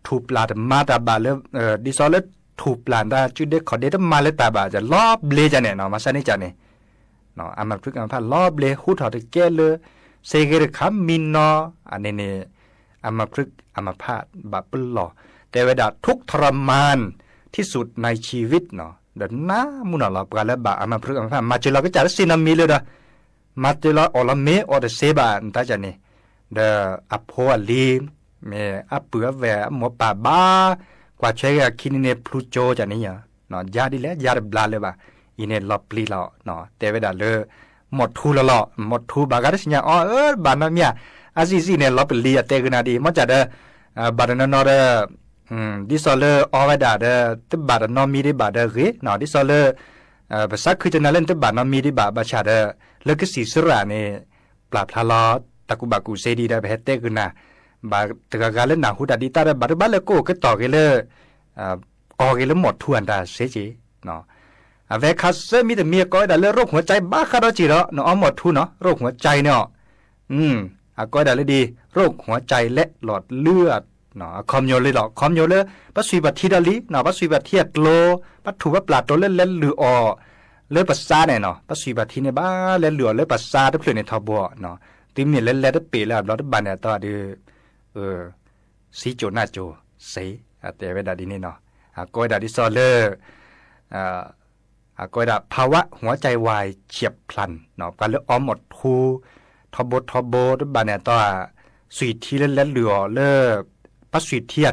ထူၣ်ပျၢ်တမၤတၢ်ဘၣ်လၢ ဒ်သိးလၢထူၣ်ပျၢ်တၢ် ကၠူဒ့ခီၣ်ဒ့တမၤလၢတၢ်ဘၣ် လီၤဘျ့တၢ်န့ၣ် မၤစၢ်န့ၣ်တၢ်န့ၣ် အမဖုက်အမဖးလီၤဘျ့ ဟူထီၣ်တကဲလၢ စ့ဂ့ၤတခါမံနီၤ အန့ၣ်န့ၣ် အမဖုက်အမဖး ဘၣ်ပလီၢ် တဲဝဲဒၣ် ทุกข์ทรมานที่สุดในชีวิต ဒီးနးမူနီၢ်လီၤ ပှၤလၢဘၣ်အမဖုက်အမဖး မၤစၢၤလီၤကစၢ်တစ့နီတမံၤလၢဒီး မၤစၢၤလီၤအီၣ်လီၤမ့ၤအီၣ်တစ့ဘၣ် တၢ်န့ၣ် ဒီးအဖိအလံၤ မ့ၢ်အပုၢ်အဝဲၢ်အမိၢ်ပၢ်ဘၣ် ကွၢ်ထွဲက့ၤအခံန့ၣ်န့ၣ် ဖျူကၠိတၢ်န့ၣ် ယါဒ်လဲၣ် ယါတဘျါလၢၤဘၣ် အံၤန့ၣ်လီၤပျံၤလီၤ တဲဝဲဒၣ်လၢ မိၢ်ထူလီၤလီၤ မိၢ်ထူဘၣ်ဂၤတသ့ၣ်ညါအီၤ ဘၣ်နီတမံၤ အစံၣ်စံၣ်န့ၣ် လီၤပျံၤအတဲကနၣ်ဒ် မ့ၢ်စ့ၢ်ဒီး ဘၣ်တနီၤနီၤဒီး ဒ်သိးလၢအီဝဲဒၣ်ဒီး တဘၣ်တနီတမံၤဒံးဘၣ်ဒီးဂ့ၤ ဒ်သိးလၢ ပစးခုတနၤလၢနတဘၣ်နီတမံၤဒံးဘၣ် ဘၣ်ဆၣ်ဒီး လၢကစံၣ်စရၣ်န့ၣ် ပျၢ်ဖျါလီၤ တၢ်ကူၣ်ဘၣ်ကူၣ်သ့ဒ်ဒီး ပဟဲတဲကနၣ် ဘၣ်တဂၤဂၤလၢနၢ်ဟူတၢ်ဒ်တၢ်ဒီး ဘၣ်တဘၣ်လၢကအိၣ်ကတီၢ်ဂ့ၤလၢ ကီၢ်ဂ့ၤလၢမိၢ်ထူအတၢ်စ့က့ၤ အဝဲခါဆၢမံၤတမံၤ အကိးဝဲဒၣ်လၢ โรคหัวใจ ဘၣ်ဃးဒီးစ့ၢ်ဒီး နအီမိၢ်ထူနီၤ โรคหัวใจ န့ၣ်အီၤ အကိးဝဲဒၣ်လၢဒ် โรคหัวใจ လၢလီၤလုၢ် အခီပညီလၢလီၤ အခီပညီလၢ ပှၤသွံၣ်ပှၤထံဒီးလံ ပှၤသွံၣ်ပှၤထံအကျိ ပှၤထူၣ်ပှၤပျၢ်ကျိလၢလဲလုၢ်အီၣ် လၢပစါန့ၣ်နီၤ ပှၤသွံၣ်ပှၤထံန့ၣ် ဘၣ်လဲလုၢ်အီၣ်လၢပစါတဖျၢၣ်န့ၣ်ထီဘိ တုၤမ့ၢ်လၢလဲတပ့ၤလၢအဘျီတဘၣ်န့ၣ်အတီဒီး စံကၠိၣ်နၢ်ကၠိၣ်စ့ တဲဝဲဒၣ်ဒ်န့ၣ်နီၤ အကိးဝဲဒၣ်ဒ်သိးလၢ အကိးဝဲဒၣ် ภาวะหัวใจวายเฉียบพลัน ပှၤလၢအီမိၢ်ထူ ထီဘိထီဘိ တဘၣ်န့ၣ်အတီ သွံၣ်ထံလၢလဲလုၢ်အီၣ်လၢ ပှၤသွံၣ်ထံ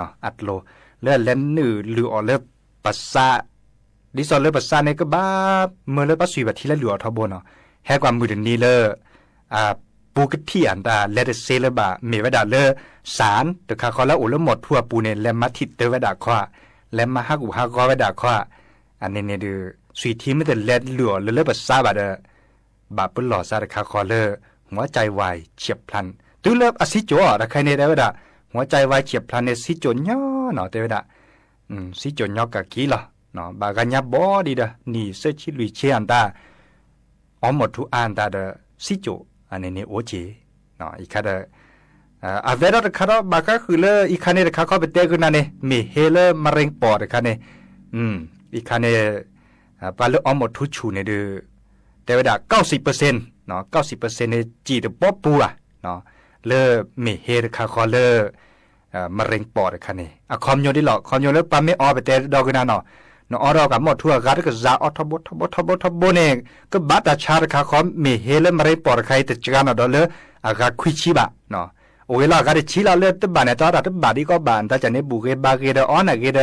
အကျိ အကျိ လၢအလဲနုာ်လုၢ်အီၣ်လၢပစါ ဒ်သိးလၢပစါန့ၣ် ကဘၣ်မၢလၢပှၤသွံၣ်ပှၤထံလဲလုၢ်အီၣ်ထီဘိနီၤ ဟဲကွၢ်မုၢ်တနံၤလၢ အပူကထံၣ်အတၢ်လဲတစ့လၢၤဘၣ် မ့ၢ်ဝဲဒၣ်လၢ สาร တခါဃီလၢအအိၣ်လၢမိၢ်ထူအပူၤန့ၣ် လဲၤမၤထံၣ်တၢ်ဝဲဒၣ်ခီ လဲၤမၤဟးဂူာ်ဟးဂီၤဝဲဒၣ်ခီ အန့ၣ်န့ၣ်ဒီး သွံၣ်ထံမ့ၢ်တလဲလုၢ်အီၣ်လၢလၢပစါဘၣ်ဒီး ဘၣ်ပလီၢ်စါတခါဃီလၢ หัวใจวายเฉียบพลัน တုၤလၢအစံကၠိၣ်အီၤ တခါန့ၣ်တဲဝဲဒၣ် หัวใจวายเฉียบพลัน န့ၣ် စံကၠိၣ်ညီနီၤ တဲဝဲဒၣ် စံကၠိၣ်ညီကၢ်က့ၤလီၤ ဘၣ်ဂၤညါဘီဒံးဒီး နံၣ်ဆံခံလွံၢ်ဆံအတၢ် အီမိၢ်ထူအါအတၢ်ဒီး စံကၠိၣ်အန့ၣ်န့ၣ်အိၣ်က့ၤ အံၤခါဒီး အဝဲဒၣ်တခါဒီး ဘၣ်ဃးဃုာ်လၢအံၤခါန့ၣ်တခါခီပတဲကနၣ်န့ၣ် မ့ၢ်ဟ့လၢမရ့ပီၢ်တခါန့ၣ် အံၤခါန့ၣ် ပှၤလၢအီမိၢ်ထူဆူၣ်န့ၣ်ဒီး တဲဝဲဒၣ် เก้าสิบเปอร์เซ็นต์ เก้าสิบเปอร์เซ็นต์ န့ၣ် စံၣ်တဘီပူၤဘၣ် လၢမ့ၢ်ဟ့တခါဃီလၢ မရ့ပီၢ်တခါန့ၣ် အခီပညီဒ်လီၤ အခီပညီလၢပှၤမ့ၢ်အီပတဲဒီကနၣ်နီၤ နအီဒီးကမိၢ်ထူအဂၤတကစးအီထီဘိထီဘိထီဘိထီဘိန့ၣ် ကဘၣ်တၢ်ဆါတခါဃီ မ့ၢ်ဟ့လၢမရ့ပီၢ်တခါအံၤ တစှၤနီၤဒီးလၢအဂၤခွံဆံဘၣ် အိၣ်ဂ့ၤလီၤအဂၤတဆံလီၤလၢတဘၣ်န့ၣ် တၢ်တဘၣ်ဒံးကီဘၣ် တၢ်ကန့ၣ် ဘူၣ်ဂ့ၤဘါဂ့ၤဒီးအီနၢ်ဂ့ၤဒီး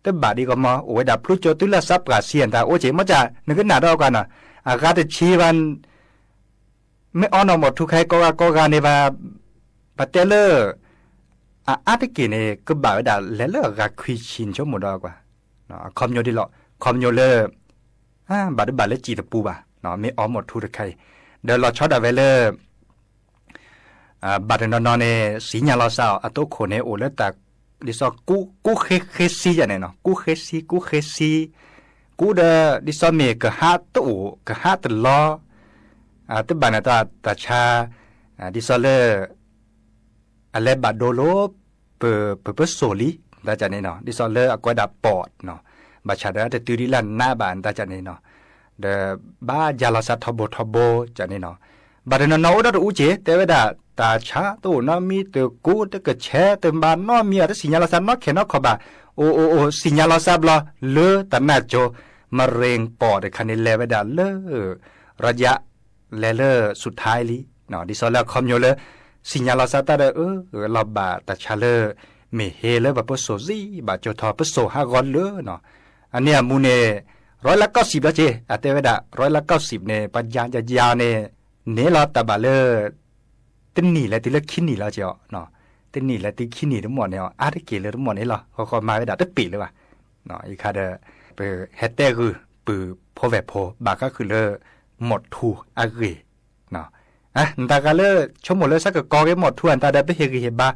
တဘၣ်ဒံးကီမး အိၣ်ဝဲဒၣ်ဖျိကၠိတုၤလၢစးပှၢ်ဆံအတၢ်အိၣ်က့ၤ မ့ၢ်ကနၣ်ဒီးကွၢ်နီၤ အဂၤတဆံဘၣ် မ့ၢ်အီနီၢ်မိၢ်ထူခါအံၤကိးဂၤကိးဂၤန့ၣ်ဘၣ် ပတဲလၢ အအါတက့ၢ်န့ၣ် ကဘၣ်ဝဲဒၣ်လဲၤလၢအဂၤခွံဆံန့ၣ်ဆိကမိၣ်ဒီးကွၢ် အခီပညီဒ်လီၤ အခီပညီလၢ ဘၣ်တဘၣ်လၢစံၣ်တပူၤဘၣ် မ့ၢ်အီမိၢ်ထူတခါအံၤ ဒီးလီၤဆီဒၣ်ဝဲလၢ ဘၣ်တနီၤနီၤန့ၣ် စံၣ်ညါလီၤစၢ်အီၤ အတိခိၣ်န့ၣ် အိၣ်လၢတၢ် ဒ်သိး ကူးဃ့ဃ့ဆံယၤန့ၣ်နီၤ ကူးဃ့ဆံ ကူးဃ့ဆံ ကူးဒီး ဒ်သိးမ့ၢ်ကဟးတအိၣ် ကဟးတလီၤ တဘၣ်န့ၣ်တၢ်ဆါ ဒ်သိးလၢ အလဲၤဘၣ်ဒိလိ ပ ပပစိာ်လံ တၢ်ကန့ၣ်နီၤ ဒ်သိးလၢအကွဲးဒၣ်ပီၣ်နီၤ ဘၣ်ဆၣ်ဒီးတတုၤဒ်လၢနးဘၣ် တၢ်ကန့ၣ်နီၤ ဒီးဘၣ်ယါလီၤစၢ်ထီဘိထီဘိ ကန့ၣ်နီၤ ဘၣ်တနီၤနီၤအိၣ်ဒီးတအူက့ၤ တဲဝဲဒၣ် တၢ်ဆါတအိၣ်နီတမံၤ တကူတကဆဲး တဘၣ်နီတမံၤ တစံၣ်ညါလီၤစၢ်နီတခဲနီတခီဘၣ် အိၣ်အိၣ်အိၣ် စံၣ်ညါလီၤစၢ်ဘျီ လၢတၢ်နၢ်ကၠိ မရ့ပီၣ်တခါန့ၣ် လဲၤဝဲဒၣ်လၢ ရယ လဲၤလၢ สุดท้าย လံ ဒ်သိးလၢအခီပညီလၢ စံၣ်ညါလီၤစၢ်တၢ်ဒီး အၢ လီၤဘၣ်တၢ်ဆါလၢ မ့ၢ်ဟ့လၢပပစိာ်စံၣ် ဘၣ်ကၠိထီၣ်ပစိာ်ဟးဂီၤလၢနီၤ အန့ၣ်အမူန့ၣ် ร้อยละเก้าสิบ လီၤက့ၤ, အတဲဝဲဒၣ် ร้อยละเก้าสิบ န့ၣ် ပှၤယၤယၤယၤန့ၣ် န့ၢ်လီၤတၢ်ဘၣ်လၢ တနံၣ်လဲၤတုၤလၢခံနံၣ်လီၤက့ၤအီၤ, တနံၣ်လဲၤတုၤခံနံၣ်တမီၢ်န့ၣ် အါတက့ၢ်လၢတမီၢ်န့ၣ်လီၤ. ဃီဃီမၤဝဲဒၣ်တပ့ၢ်လၢၤဘၣ်. အံၤခါဒီး ပဟဲတဲဂုာ်ပုၢ်ဖိဝဲၢ်ဖိ ဘၣ်ဃးဃုာ်လၢ မီၢ်ထူအဂ့ၢ် နတၢ်ဂၤလၢ ဆိကမိၣ်လၢဆၢကတီၢ်က့ၤမီၢ်ထူအတၢ်ဒီး ပဟ့ၣ်ဂံၢ်ဟ့ၣ်ဘါ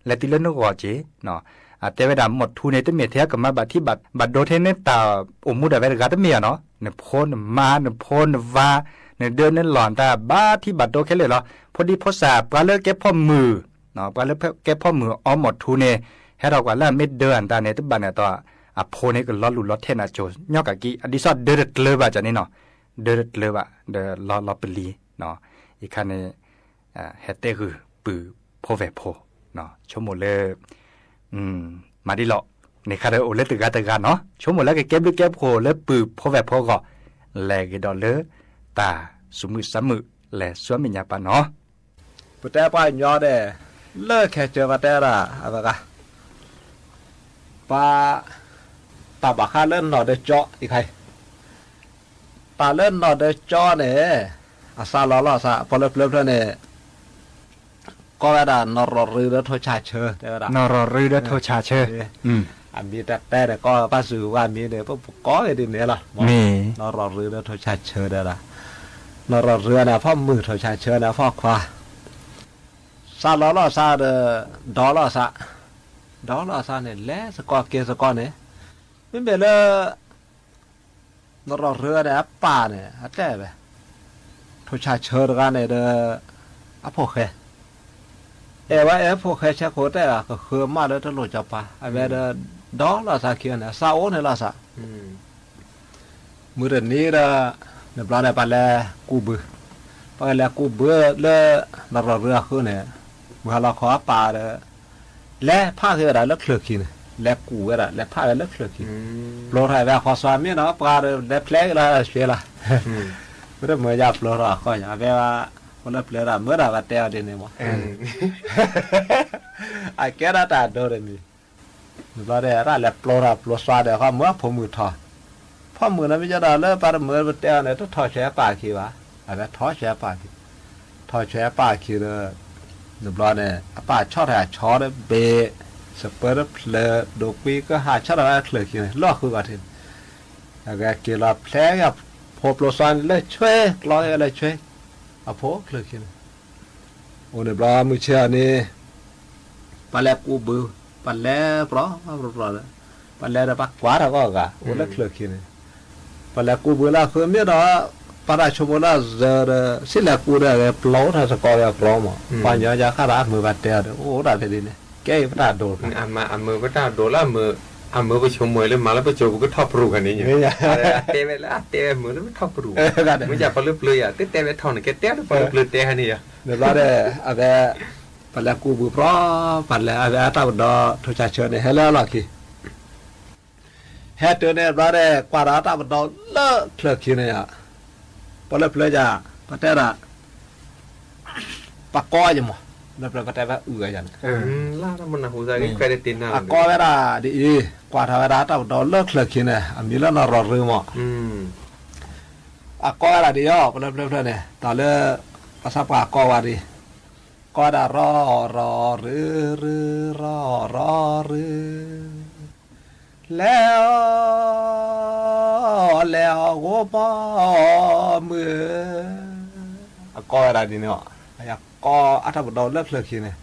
လဲၤတုၤလၢနဂီၢ်က့ၤ, အတဲဝဲဒၣ်မီၢ်ထူန့ၣ် တမ့ၢ်ထဲကမၤဘၣ်ထံဘၣ်ဘၣ်ဒိထဲန့ၣ်တၢ်အိၣ်မူဒၣ်ဝဲတဂၤတမ့ၢ်ဧါနီၤ, နဖိနမါ နဖိနဝၤ နဒၢနလီၢ်တၢ်ဘၣ်ထံဘၣ်ဒိခဲလၢာ်လီၤ. ဖိဒံဖိစၢ် ပှၤလၢကဲဖီၣ်မုၢ် ပှၤလၢကဲဖီၣ်မုၢ်အီမီၢ်ထူန့ၣ် ဟဲထီၣ်ကွၢ်လၢအမ့ၢ်ဒၢအတၢ်န့ၣ် တဘၣ်န့ၣ်အသီ အဖိန့ၣ်ကလီၤလူၢ်လီၤထဲနၤစိၤညီကၢ်ကံ အဒ်သိးဒၢတကျၢၤဘၣ်ကန့ၣ်နီၤ, ဒၢတကျၢၤဘၣ် ဒီးလီၤလီၤပလံၤ, အံၤခါန့ၣ် ဟဲတဲဂုာ်ပုၢ်ဖိဝဲၢ်ဖိ ဆိကမိၣ်လၢ မၤဒ်လီၤ, န့ၣ်ခါဒီးအိၣ်လၢတဂၤတဂၤနီၤ, ဆိကမိၣ်လၢကကဲဘျုးကဲဖှိၣ်လၢပုၢ်ဖိဝဲၢ်ဖိအဂီၢ်, လဲၤဂ့ၤဒီးလၢ တၢ်သူၣ်မုာ်သးမုာ် လဲၤဆူမဲာ်ညါပာ်နီၤ. ပတဲပှၤကညီဒီး လၢခဲကၢၤပတဲဒၣ် အဝဲဂၤ ပှၤ တၢ်ဘၣ်ဃးလၢနီၢ်ဒၢကၠီ အံၤခါအံၤ တၢ်လၢနီၢ်ဒၢကၠီန့ၣ် အစးလီၤလီၤစး ပှၤလၢပျၢၤဖျၢၣ်န့ၣ် ကိးဝဲဒၣ် နီၢ်ရီၢ်ရူဒီးထိၣ်ဆၣ်ဆၢ တဲဝဲဒၣ် နီၢ်ရီၢ်ရူဒီးထိၣ်ဆၣ်ဆၢ အမံၤတၢ်တဲဒီး ကိးပၢ်စူၤဝါမံၤန့ၣ် ပကိးဂ့ၤဒ်န့ၣ်လီၤ. နီၢ်ရီၢ်ရူဒီးထိၣ်ဆၣ်ဆၢတဲဝဲဒၣ် နီၢ်ရီၢ်ရူန့ၣ် အဖီၣ်မုၢ် ထိၣ်ဆၣ်ဆၢန့ၣ် အဖီၣ်ခွါ စးလီၤလီၤစးဒီး ဒီလီၤစး ဒီလီၤစးန့ၣ် လဲၤစ့ၢ်ကီးက့ၤစ့ၢ်ကီးန့ၣ် မ့မ့ၢ်လၢ နီၢ်ရီၢ်ရူန့ၣ် အပၢ်န့ၣ် အတဲဝဲ ထိၣ်ဆၣ်ဆၢတဂၤန့ၣ်ဒီး အဖိၣ်ဃဲ အဲၣ်ဝဲအဲၣ်ဖိၣ်ဃဲဆဲခိၣ်တဲဒၣ် ကဃၢမးလၢတလိၣ်စီၤပၤ အဝဲဒီး ဒီလီၤစးခံန့ၣ် စးအိၣ်န့ၣ်လီၤစး မုၢ်တနံၤဒီး နဘျီန့ၣ် ပှၤလဲၤကူးဘု ပှၤလဲၤကူးဘုလၢ နီၢ်ရီၢ်ရူအဃုန့ၣ် မုၢ်ဟါလီၤခီအပၢ်ဒီး လဲၤဖးက့ၤဝဲဒၣ်လၢချၢၣ်ခံန့ၣ် လဲၤကူးဝဲဒၣ် လဲၤဖးဝဲလၢချၢၣ်ခံ ပျိထီၣ်ဝဲအဃီ စွါမ့ၢ်နီၤ ပှၤဒီးလဲၤဖျဲက့ၤလီၤ ရွှေလီၤ မ့တမ့ၢ်ယါပျိထီၣ်အဃီညါ အဝဲဝဲဖိလၢပျၢၤဒၣ်မၢဒၣ်ပတဲအီၤဒ်န့ၣ်မး အကဲဒၣ်တၢ်ဒိတမံၤ နဘျီဒီး တၢ်လဲၤပျိထီၣ်ပျိစွါဒီး ဃီမုၢ်အဖိမုၢ်ထီၣ် ဖိမုၢ်န့ၣ် မ့ၢ်ယဲဒီးလၢပှၤတမုာ်ပတဲအီၤန့ၣ် တထီၣ်ဆဲးပာ်ခံဘၣ် အဝဲထီၣ်ဆဲးပာ်ခံ ထီၣ်ဆဲးပာ်ခံဒီး နဘျီန့ၣ် အပၢ်ဆီၣ်ထီၣ်အဆီဒီးဘ့ၣ် စပၢတဖျၢၣ် ဒိးကွံကဟၣ်ဆီၣ်ထီၣ်ဝဲချၢၣ်ခံန့ၣ် လီၢ်ဃုဘၣ်ထံးန့ၣ် အဝဲက့ၤလီၤဖျဲက့ၤ ဖိပျိစွါန့ၣ်လၢဆွ့ ကျီက့ၤဝဲလၢဆွ့ အဖိချၢၣ်ခံန့ၣ် အိၣ်န့ၣ်ဘျီမုၢ်ဆ့ၣ်အီၤန့ၣ် ပှၤလဲၤကူးဘု ပှၤလဲၤပြီပြီဒီး ပှၤလဲၤဒီးပှၤကွၢ်ထီၣ်ကီၢ်ဂၤ အိၣ်လၢချၢၣ်ခံန့ၣ် ပှၤလဲၤကူးဘုလၢအဃုမ့ၢ်ဒီး ပှၤတၢ်ဆိကမိၣ်လၢအစၢၤဒီး စံၣ်လဲၤကူးဒီးအဂဲၤပျီထီၣ်စ့ၢ်ကီးဝဲအကျီမး ပှၤညီယါခါဒီးအမုာ်ဘၣ်တဲအီၤဒီး အိၣ်ဒၣ်ဖဲဒ်န့ၣ် ကဲအံၤပတၢ်ဒိ အမုာ်ပတၢ်ဒိလၢအမုာ် အမုာ်ပဆိကမိၣ်လၢမၤလၢပစိၤပကထီၣ်ပရူၢ်ဂၤန့ၣ် အတဲဝဲလၢအတဲဝဲမုာ်လၢပထီၣ်ပရူၢ် မ့ၢ်ယါပှၤလၢပျၢၤယၤ တတဲဝဲထီၣ်န့ၣ် ကဲတဲလၢပှၤလၢပျၢၤတဲဟဲန့ၣ်ယၤ နဘျီဒီး အဝဲ ပှၤလဲၤကူးဘုပြီ ပှၤလဲၤအဝဲအတၢ်ပဒီ ထိၣ်ဆၣ်ဆၢန့ၣ် ဟဲလၢအလီၢ်ခံ ဟဲတုၤန့ၣ်ဘျီဒီး ကွၢ်ဒီးအတၢ်ပဒီလၢချၢၣ်ခံန့ၣ်ယၤ ပှၤလၢပျၢၤယၤ ပတဲဒၣ် ပှၤကိးယၤမး လၢပျၢၤပတဲဝဲအုၣ်အယၤန့ၣ် အကိးဝဲဒၣ်ဒ်အံၤ ကွၢ်ထီၣ်ဝဲဒၣ်အတၢ်ပဒီလၢချၢၣ်ခံန့ၣ် အမံၤလၢနီၢ်ရီၢ်ရူမး အကိးဝဲဒၣ်ဒ်အံၤ ပှၤလၢပျၢၤဖျၢၣ်န့ၣ် တၢ်လၢ ပှၤသးပှၢ်ကိးဝဲဒၣ် ကိးဒၣ်ရီၢ်ရီၢ်ရူရူ ရီၢ်ရီၢ်ရူ လဲၤအီၤ လဲၤအီၤဂိၢ်မီၢ်မုၢ်ဧၢ အကိးဝဲဒၣ်ဒ်န့ၣ် အယၤကိးအတၢ်ပဒီလၢချၢၣ်ခံန့ၣ်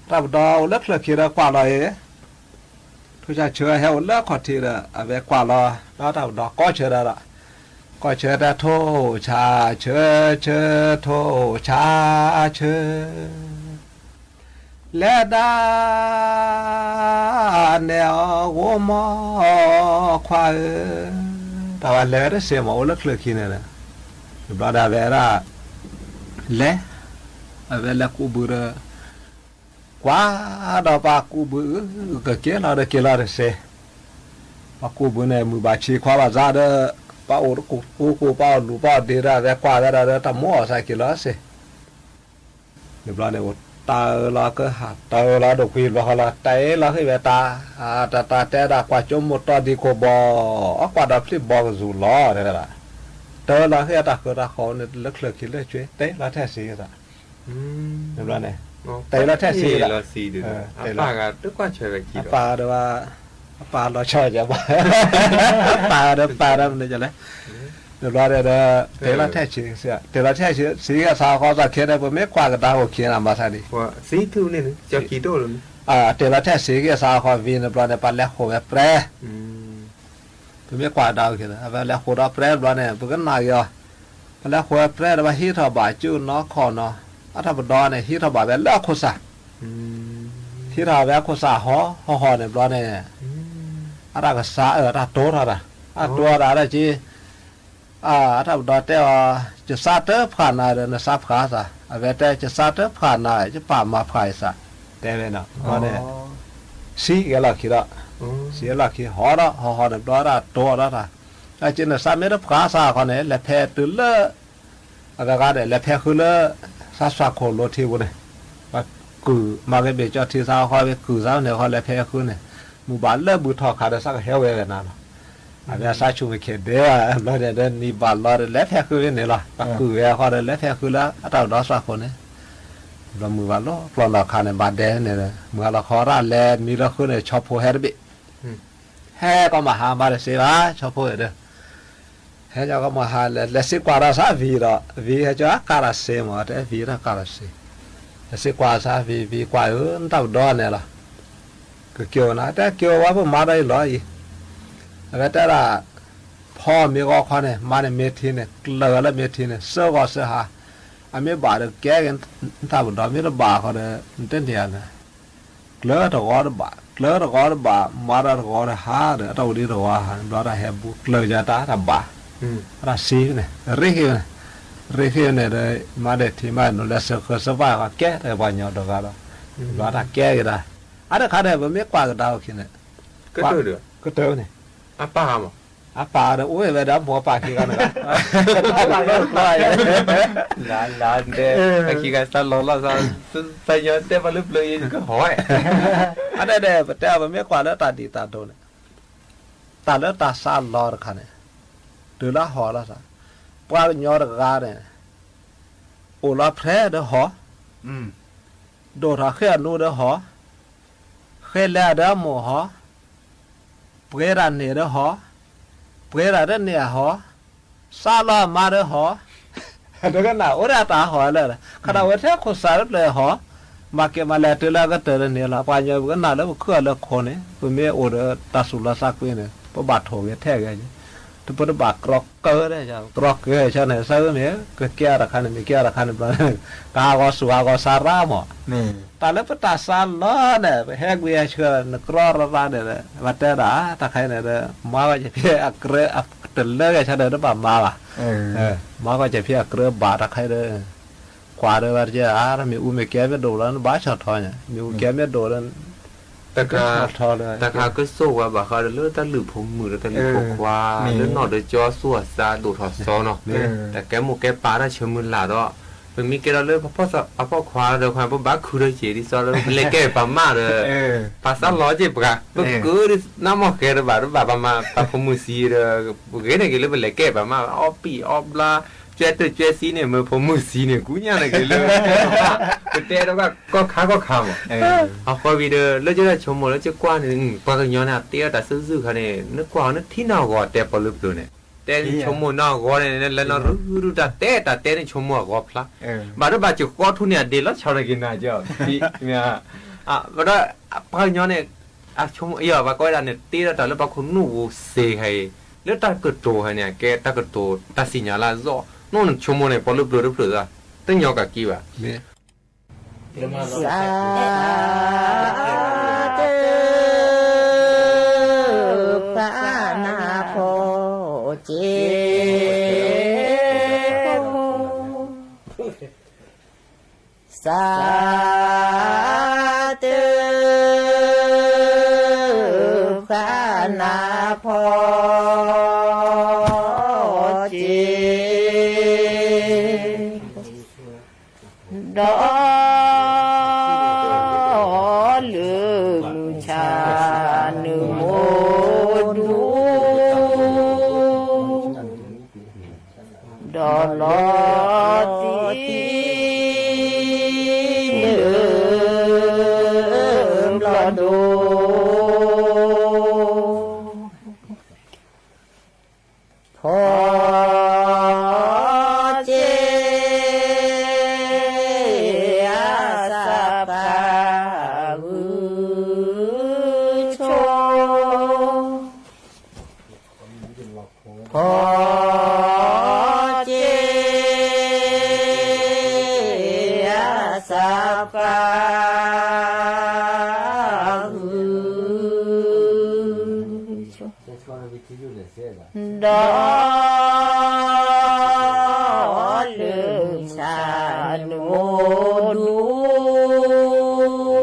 အတၢ်ပဒီအိၣ်လၢချၢၣ်ခံဒီးကွၢ်လီၤအံၤ ထိၣ်ဆၣ်ဆၢဟဲအိၣ်လၢအခီၣ်ထံးဒီး အဝဲကွၢ်လီၤ ဒီးတၢ်ပဒီကိးဆၢဒၣ်ဒီး ကိးဆၢတၢ်ထိၣ်ဆၣ်ဆၢဆၢ ထိၣ်ဆၣ်ဆၢ လဲၤဒၣ်နဲၣ်အီၤဂိၢ်မီၢ်ခွါဧၢ တၢ်ဝဲလဲၤဝဲတစဲးမး အိၣ်လၢချၢၣ်ခံန့ၣ်ဒီး တဘျီဒီးအဝဲဒၣ် လဲၤ အဝဲလဲၤကူးဘုဒီး ကွၢ်ဒီးပှၤကူးဘု ကက့ၤလီၤဒီးက့ၤလီၤတစဲး ပှၤကူးဘုန့ၣ် မုာ်ဘၣ်ဆံးခွါဘၣ်စၢ်ဒီး ပှၤအိၣ်တကူာ်ကူာ် ပှၤအိၣ်လူၤပှၤအိၣ်ဒ့ဒီး အဝဲကွၢ်ဝဲဒၣ်ဒီး တၢ်မိၣ်အီၣ်စၢ်က့ၤလီၤတစဲး တဘျီန့ၣ် တၢ်အၢၣ်လီၤကဟး တၢ်အၢၣ်လီၤဒိၣ်ကွံာ်ဘျီဃီလီၤ တၢ်အၢၣ်လီၤဟ့ၣ်ဝဲတၢ်, တၢ်တၢ်တဲဒၣ်ကွၢ်ကၠိမိၢ်တီဒံကိၣ်ဘီ, အကွၢ်ဒီးဖျံၣ်ဘီကစူၤလီၤ တဲဝဲဒၣ်, တၢ်အၢၣ်လီၤဟ့ၣ်တၢ်ဃၢတၢ်ဃီန့ၣ် လၢချၢၣ်ခံလၢဆွ့ တဲလီၤထဲဆံးသး, ဘျီန့ၣ်, တဲလီၤထဲဆံးသး, အပၢ်ဒီး, အပၢ်ဒီး, အပၢ်လီၤဆီယၤဘၣ်, အပၢ်ဒီးပၢ်ဒီးမနုၤလဲၣ် တဘျီဒီး တဲလီၤထဲဆံး, တဲလီၤထဲဆံးက့ၤစးဃီသးခဲန့ၣ် ပမ့ၢ်ကွၢ်ကဒါအိၣ်ခံန့ၣ် မၤသးဒ်, တဲလီၤထဲဆံးက့ၤစးဃီဝံၤန့ၣ်ဘျီန့ၣ် ပလဲၤဃိာ်ဝဲပြဲ, ပမ့ၢ်ကွၢ်ကဒါအိၣ်ခံန့ၣ် အဝဲလဲၤဃိာ်ဒီးပြဲဘျီန့ၣ် ပကနၣ်က့ၤအီၤ, ပလဲၤဃိာ်ဝဲပြဲဒီး ပဟံးထီၣ်ဘၣ်ကၠူနီၢ်ခီၣ်နီၤ, အတၢ်ပဒီန့ၣ် ဟံးထီၣ်ဘၣ်ဝဲလၢအခိၣ်စး ဟံးထီၣ်ဝဲအခိၣ်စးဟီ, ဟီၣ်ဟီၣ်န့ၣ်ဘျီန့ၣ်, အတၢ်ကစးအၢ အတၢ်တိထီၣ်တၢ်, အတိထီၣ်တၢ်ဒ်က့, အတၢ်ပဒီတဲအီၤ, ယစးတဖှၣ်နၤဒီး နစးဖှၣ်သး, အဝဲတဲ ယစးတဖှၣ်နၤ ယပၢ်မၤဖှၣ်ယသး, တဲဝဲန့ၣ်, ဘျီန့ၣ်, စံးကဲလီၢ်ခံဒီး, စံးလီၢ်ခံဟီဒီး ဟီၣ်ဟီၣ်န့ၣ်ဘျီတၢ်တိထီၣ်တၢ်, ဒ်က့ နစးမ့ၢ်တဖှၣ်သးခီန့ၣ် လဲၤဖဲတုၤလၢ အဝဲဂၤဒီး လဲၤဖဲဃုလၢ သးစွၣ်ခိၣ်လိထံပူၤန့ၣ်, ပှၤကုၢ်မၤကဘ့ၣ်ကၠီထံသးဃီ ဝဲကုၢ်သးန့ၣ်ဃီ လဲၤဖဲဃုန့ၣ်, မုၢ်ဘၣ်လၢဘုၣ်ထီၣ်ခးဒီး သးကဟဲဝဲဝဲနၤလီၤ, အဝဲသးဆူၣ်မ့ၢ်ခဲဒဲ, ဘျီန့ၣ်ဒီး နံၤဘၣ်လီၤဒီး လဲၤဖဲဃုဝဲန့ၣ်လီၤ, ပှၤကုၢ်ဝဲဃီဒီး လဲၤဖဲဃုလၢအတၢ်ပဒီသးခိၣ်န့ၣ်, ဘျီမုၢ်ဘၣ်လီၤ ပျီၢ်နီၢ်ခါန့ၣ် ဘၣ်ဒဲန့ၣ်, မုၢ်ဟါလီၤခီရၣ်လဲၤမံလၢဃုန့ၣ် ဆီဖိဟဲတဘ့ၣ် ဟဲကီမၤဟါ မၤတစ့ဘၣ် ဆီဖိဒီး, ဟဲကီမၤဟါလဲၤ လဲၤစံးကွၢ်ဒီးသးဝံၤဒီး ဝံၤဟဲကီကါတၢ်စ့မး တဲဝံၤတၢ်ကါတၢ်စ့, လဲၤစံးကွၢ်သးဝံၤ ဝံၤကွၢ်ဧၢ နတၢ်ပဒီန့ၣ်လီၤ, ကက့ၤအိၣ်နၤ တဲက့ၤအိၣ်ဝဲပမၤဒီးအံၤလီၤအံၤ, အဝဲတဲဒၣ်, ဖီမ့ၢ်ဂီၤခီန့ၣ် မါန့ၣ်မ့ၢ်ထံန့ၣ် ကျၢၤလၢမ့ၢ်ထံန့ၣ် စၢဂီၤစၢဟါ, အမ့ၢ်ဘၣ်ဒီးကဲက့ၤ နတၢ်ပဒီ မ့ၢ်တဘၣ်ဃီဒီး နတန့ၢ်ဧါန့ၣ် ကျၢၤတဂီၤတဘၣ် ကျၢၤတဂီၤတဘၣ် မၤတၢ်တဂီၤတဟါဒီး အတၢ်အိၣ်ဒံးတဂီၤဟါန့ၣ် ဘျီတၢ်ဟဲဘူး ကျၢၤယၤတၢ်တဘၣ်, အတၢ်စံးန့ၣ် ရ့ဃ့န့ၣ်, ရ့ဃ့န့ၣ်ဒီး မါဒဲးထံမါဒဲးနိ လဲၤစၢဃၢၤစၢဘၣ်ဃီ ကဲတပှၤကညီတဂၤဒီး, ဘျီတၢ်ကဲက့ၤတၢ်, အါတခါဒီး ပမ့ၢ်ကွၢ်ကဒါအိၣ်ခံန့ၣ်, ကတၢၢ်န့ၣ်, အပၢ်ဒီးအိၣ်ဝဲဒီး မိၢ်ပၢ်ခံဂၤန့ၣ်, လၢ လၢ အခံဂၤစးလီၤလီၤ သးညီတဲပှၤလၢပျၢၤအံၤကဟီၣ်ဝဲ, အါန့ၣ်ဒီး ပတဲအီၤ ပမ့ၢ်ကွၢ်လၢတၢ်ဒ်တၢ်ဒိးန့ၣ်, တၢ်လၢတၢ်စးလီၤတခါန့ၣ်, တုၤလၢဟီၣ်လီၤသး, ပှၤကညီတဂၤန့ၣ်, အိၣ်လီၤဖဲဒီးဟီၣ်, ဒိၣ်ထီၣ်ဃ့အနူဒီးဟီၣ်, ဃ့လဲၤဒီးအမိၢ်ဟီၣ်, ပှ့ၤတၢ်န့ၢ်ဒီးဟီၣ်, ပှ့ၤတၢ်တန့ၢ်အဟီၣ်, စးလီၤအမါဒီးဟီၣ်, တကနၣ်အိၣ်ဒၣ်တၢ်ဟီၣ်လၢ, ခးဒၣ်ဝဲထဲခိၣ်စးလၢပျၢၤဟီၣ်, မၤကဲမၤလဲၤတုၤလၢအကတၢၢ်တန့ၢ်လီၤ ပှၤကညီပကနၣ်လၢပခုၣ်လၢခိၣ်န့ၣ် ပမ့ၢ်အိၣ်ဒီးတၢ်သူၣ်လီသးကွံန့ၣ် ပဘၣ်ထိၣ်ဂဲၤထဲဂဲၤ, တပတဘၣ်ကြီကၢဒၣ်, ကြီကၢဆၢန့ၣ် သးမ့ၢ်ကကဲအီၤတခါန့ၣ် မ့ၢ်ကဲအီၤတခါန့ၣ်ဘျီန့ၣ်, ကဟးဂီၤဆူၣ်ဟးဂီၤဆါရၣ်မး တၢ်လၢပတၢ်စးလီၤန့ၣ် ပဟဲကွံာ်ဟဲဆှၢ နကြီရၣ်ရၣ်န့ၣ်, ပတဲဒၣ် တၢ်ခဲအံၤန့ၣ်ဒီး မၤဂီၤက့ၤဖဲအကြၢး တလၢဂဲၤဆၢဒီးတဘၣ်မၤဘၣ်, မၤဂီၤက့ၤဖဲအကြၢးဘၣ်တၢ်ခဲအံၤဒီး, ကွၢ်ဒီးဝဲတကဲ မ့ၢ်အူမ့ၢ်ကဲမ့ၢ်ဒိၣ်လီၤ နဘၣ်ဆီၣ်ထီၣ်ညါ, မ့ၢ်အူကဲမ့ၢ်ဒိၣ်လီၤ တခါကစီၣ်ဝဲဘၣ်ဃးဒီးလၢတၢ်လုၢ်ဖိမုၣ်ဒီးတၢ်လုၢ်ဖိခွါ, လၢနီၢ်ဒီးကၠီသူၣ်အသးဒိၣ်ထီၣ်စီနီၤ, တၢ်ကဲမိၢ်ကဲပၢ်တၢ်ဆၢမုၢ်လၢ်ဒီး, ပမ့ၢ်ကဲထီၣ်လၢပဖီၣ်ခွါဒီး ပဘၣ်ခုဒီးက့ၤဒ်သိးဒီး ပလဲၤကဲပှၤမၢ်ဒီး, ပှၤစးလီၤက့ၤပှၤ ပကနၣ်မီၢ်ဃဲတဘၣ်တဘၣ် ပှၤမၤပှၤဖိမုၣ်သံဒီး, ပဂ့ၤန့ၢ်က့ၤလၢပလဲၤကဲပှၤမၢ် အီၣ်ပံၣ်အီၣ်ဘျါ, ကၠွဲတၢၢ်ကၠွဲသံန့ၣ် မ့ၢ်ဖိမုၣ်သံန့ၣ် ကူညါန့ၢ်က့ၤလၢ ပတဲဒီးကီၢ်ခါကီၢ်ခါမး, အဃိဝံၤဒီး လၢကဒၣ်ဆိကမိၣ်လၢကကွၢ်န့ၣ် ပှၤကညီန့ၣ် အတ့အီၣ်တၢ်စုၣ်စုၣ်ခါန့ၣ် နကွၢ်အီၤနထံၣ်နီၢ်ဂီၤတဲပီၤလၢပျၢၤန့ၣ်, တဲဆိကမိၣ်နီၢ်ဂီၤန့ၣ် လဲၤနီၢ်ရူၢ်ရူၢ်တၢ်တဲတၢ်တဲန့ၣ်ဆိကမိၣ်အဂီၤဖျါ, ဘၣ်ဒိဘၣ်စၢၤဃီထူန့ၣ် အဒ့လီၤဆီန့ၣ်က့ၤနၤကၠီ, ဝဲဒၣ် ပှၤကညီန့ၣ် အဆိကမိၣ်အီၤဘၣ်ကီဝဲဒၣ်န့ၣ် တ့ထီၣ်တၢ်လၢပှၤခိၣ်နူာ်ဖိစ့ၢ်ကီးအံၤ, လၢတၢ်ကတိၤဟဲန့ၣ် အကဲတၢ်ကတိၤတၢ်စံၣ်ညီၣ်လၢအသီ, နီၢ်နဆိကမိၣ်န့ၣ် ပီၤလၢပျၢၤတဖျၢၣ်သး, တညီကးက့ဘၣ်. စးတဖၣ်နၢ်ဖိစ့, စးတဖၣ်နၢ်ဖိစ့, ဒီး လီၤတံၢ်လၢဘျီၣ်ဒိၣ် ဖီက့အစးဖးဂုၢ်ဆိ ဖီက့အစးဖးဂုၢ် ဒီးလၢဆၣ်နမိၢ်ဒူ ဒီး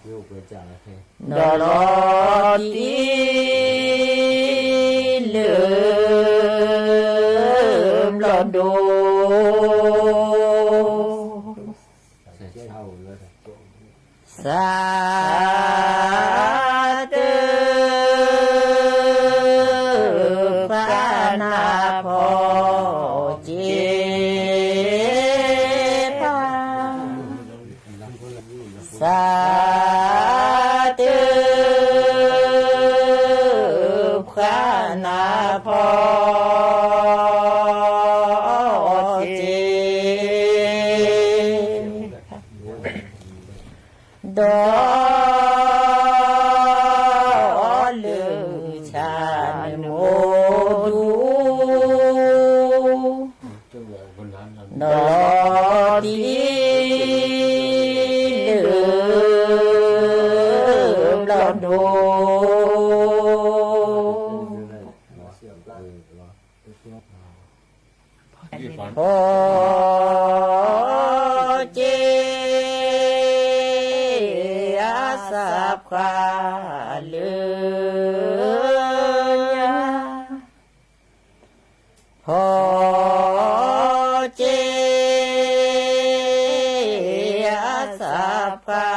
လီၤတံၢ်လၢဘျီၣ်ဒိၣ် စးတ ဖးနးဖီက့ဖး စးတ ဖးနးဖီ က့ ဒီး လၢဆၣ်နမိၢ်ဒူ ဒီးလီၤတံၢ် လၢ ဘျီၣ်ဒိၣ် ဖီက့ အစးဖးလၢ ဖီက့ အစးဖး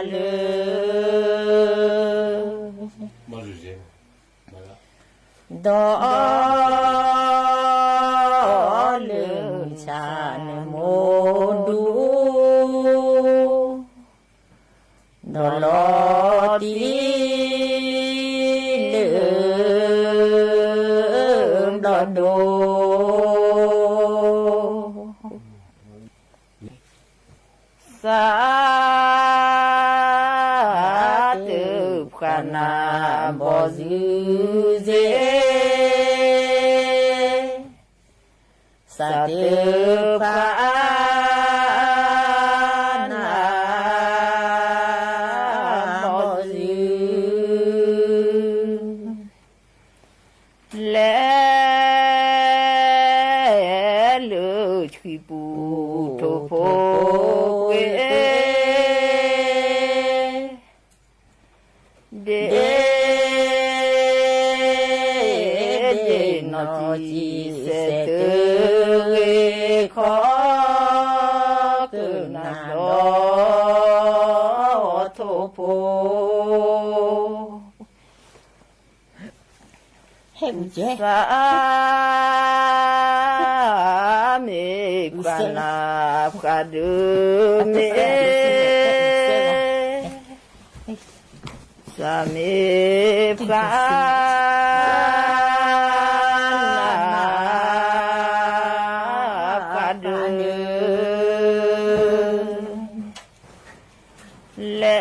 လၢ ဒီး လၢဆၣ်နမိၢ်ဒူ ဒီးလီၤတံၢ်လၢ ဘျီၣ်ဒိၣ် စးတ ဖးနးဘီၣ်စုစ့ စးတ ဖးနး ဘီၣ်စု လဲၤလၢထံပူၤ ထိၣ်ဖိကွ့ ဒ့ ဒ့ နီၢ်ကံၢ်စဲးတဂ့ၤခီ ကနၣ်ဒီး ထိၣ်ဖိ စး မ့ၢ်ပှၤနၢ်ဖးဒိၣ်မ့ၢ် စးမ့ၢ်ပှၤ နၢ်ဖးဒိၣ် လဲၤ လၢ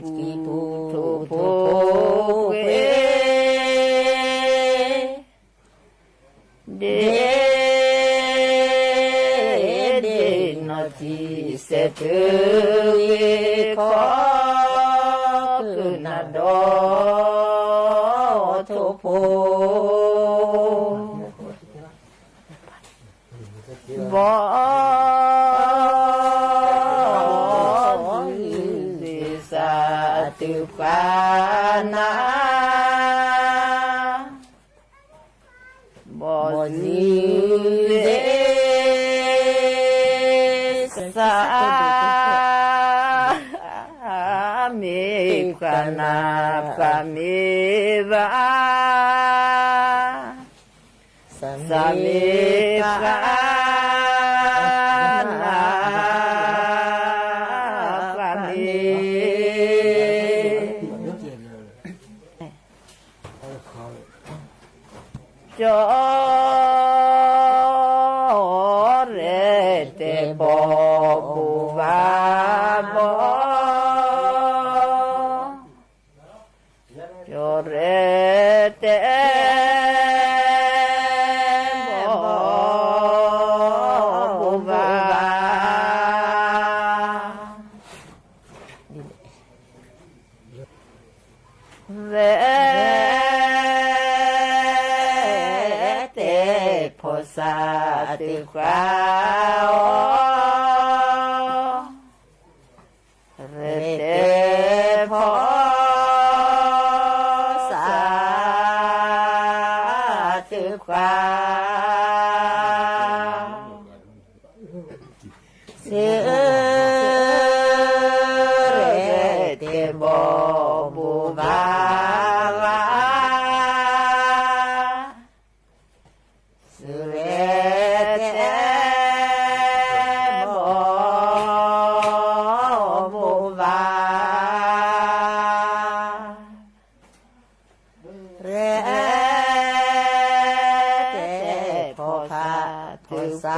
ထံပူၤ ထိၣ်ဖိကွ့ ဒ့ ဒ့ နီၢ်ကံၢ်စဲးတဂ့ၤခီ ကနၣ်ဒီး ထိၣ်ဖိ ဘီၣ် ဘီၣ်စုစ့ စးတ ဖးနး ဘီၣ်စုစ့ စး မ့ၢ် ပှၤနၢ်ပှၤမ့ၢ်ဘၣ်, ပှၤနၢ်ပှၤမ့ၢ် ကၠီရဲၣ်တဲာ်ဘီၣ်ဘူၣ်ဘၣ်ဘီၣ်, ကၠီရဲၣ်တဲာ်ဘီၣ်ဘူၣ်ဘၣ် ဝဲတဲာ်ဖီၣ်စးတုၤဃာ်အီၤ, ရဲၣ်တဲာ်ဖီၣ်စးတုၤဃာ် ဆူရဲၣ်တဲာ်ဘီၣ်ဘူၣ်ဘၣ်ဘီၣ်, ဆူရဲၣ်တဲာ်ဘီၣ်ဘူၣ်ဘၣ် ရဲၣ်တဲာ်ဖီၣ်ဖးတုၤဃာ်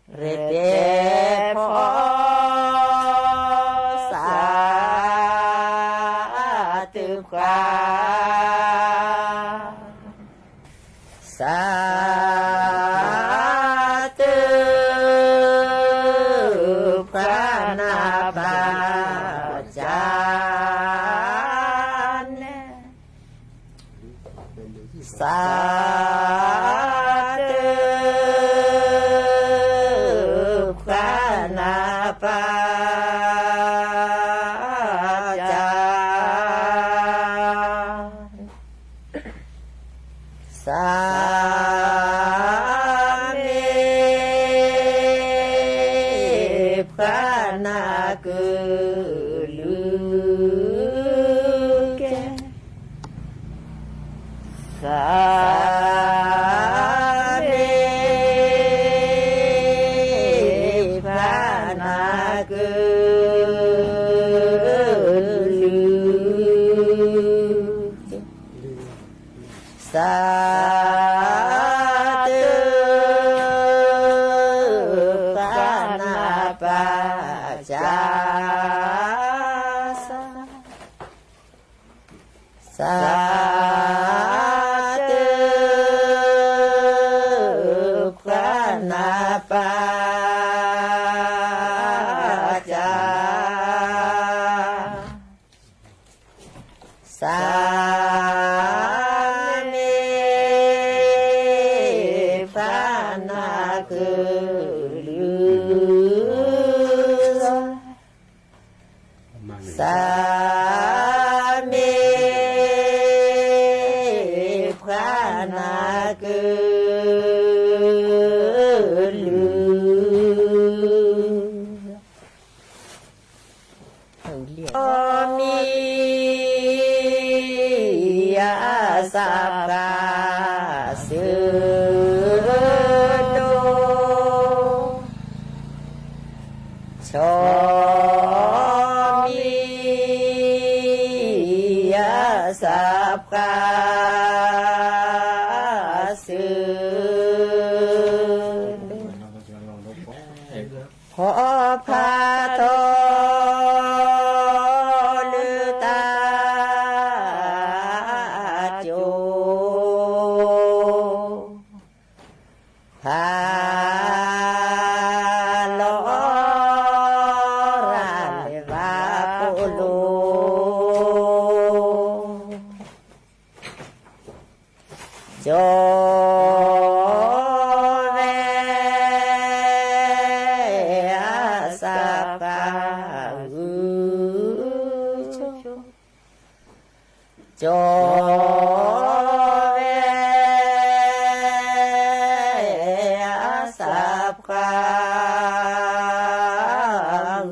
ရဲၣ်တဲာ်ဖီၣ်စး တုၤဃာ် စး တုၤဃာ်နၢ်ပၢၢ်ကၢ်န့ၣ် စး တုၤဃာ်နၢ်ပၢၢ်ကၢ် စး မ့ၢ်ပှၤနၢ်ကလုၢ်ကဲ စး မ့ၢ်ပှၤနၢ်ကလုၢ်ကဲ စး တုၤဃာ်နၢ်ပၢၢ် ကၢ် စး စး တုၤ ပှၤနၢ်ပၢၢ် ကၢ် စး မ့ၢ် ပှၤနၢ်ကလုၢ် စး မ့ၢ် ပှၤနၢ်ကလုၢ် ဆီမံၤအစးပှၤ ဆၢဒိၣ် ဆီမံၤအစးပှၤ ဆၢ ဖီဖးထီၣ်လၢတၢ်ကၠိ ဖးလီၤ ရၤလၢဘၣ်ပိာ်လိၤ ကၠီဝဲအစးပှၤဂုၢ် ကၠီဝဲအစးပှၤဂုၢ်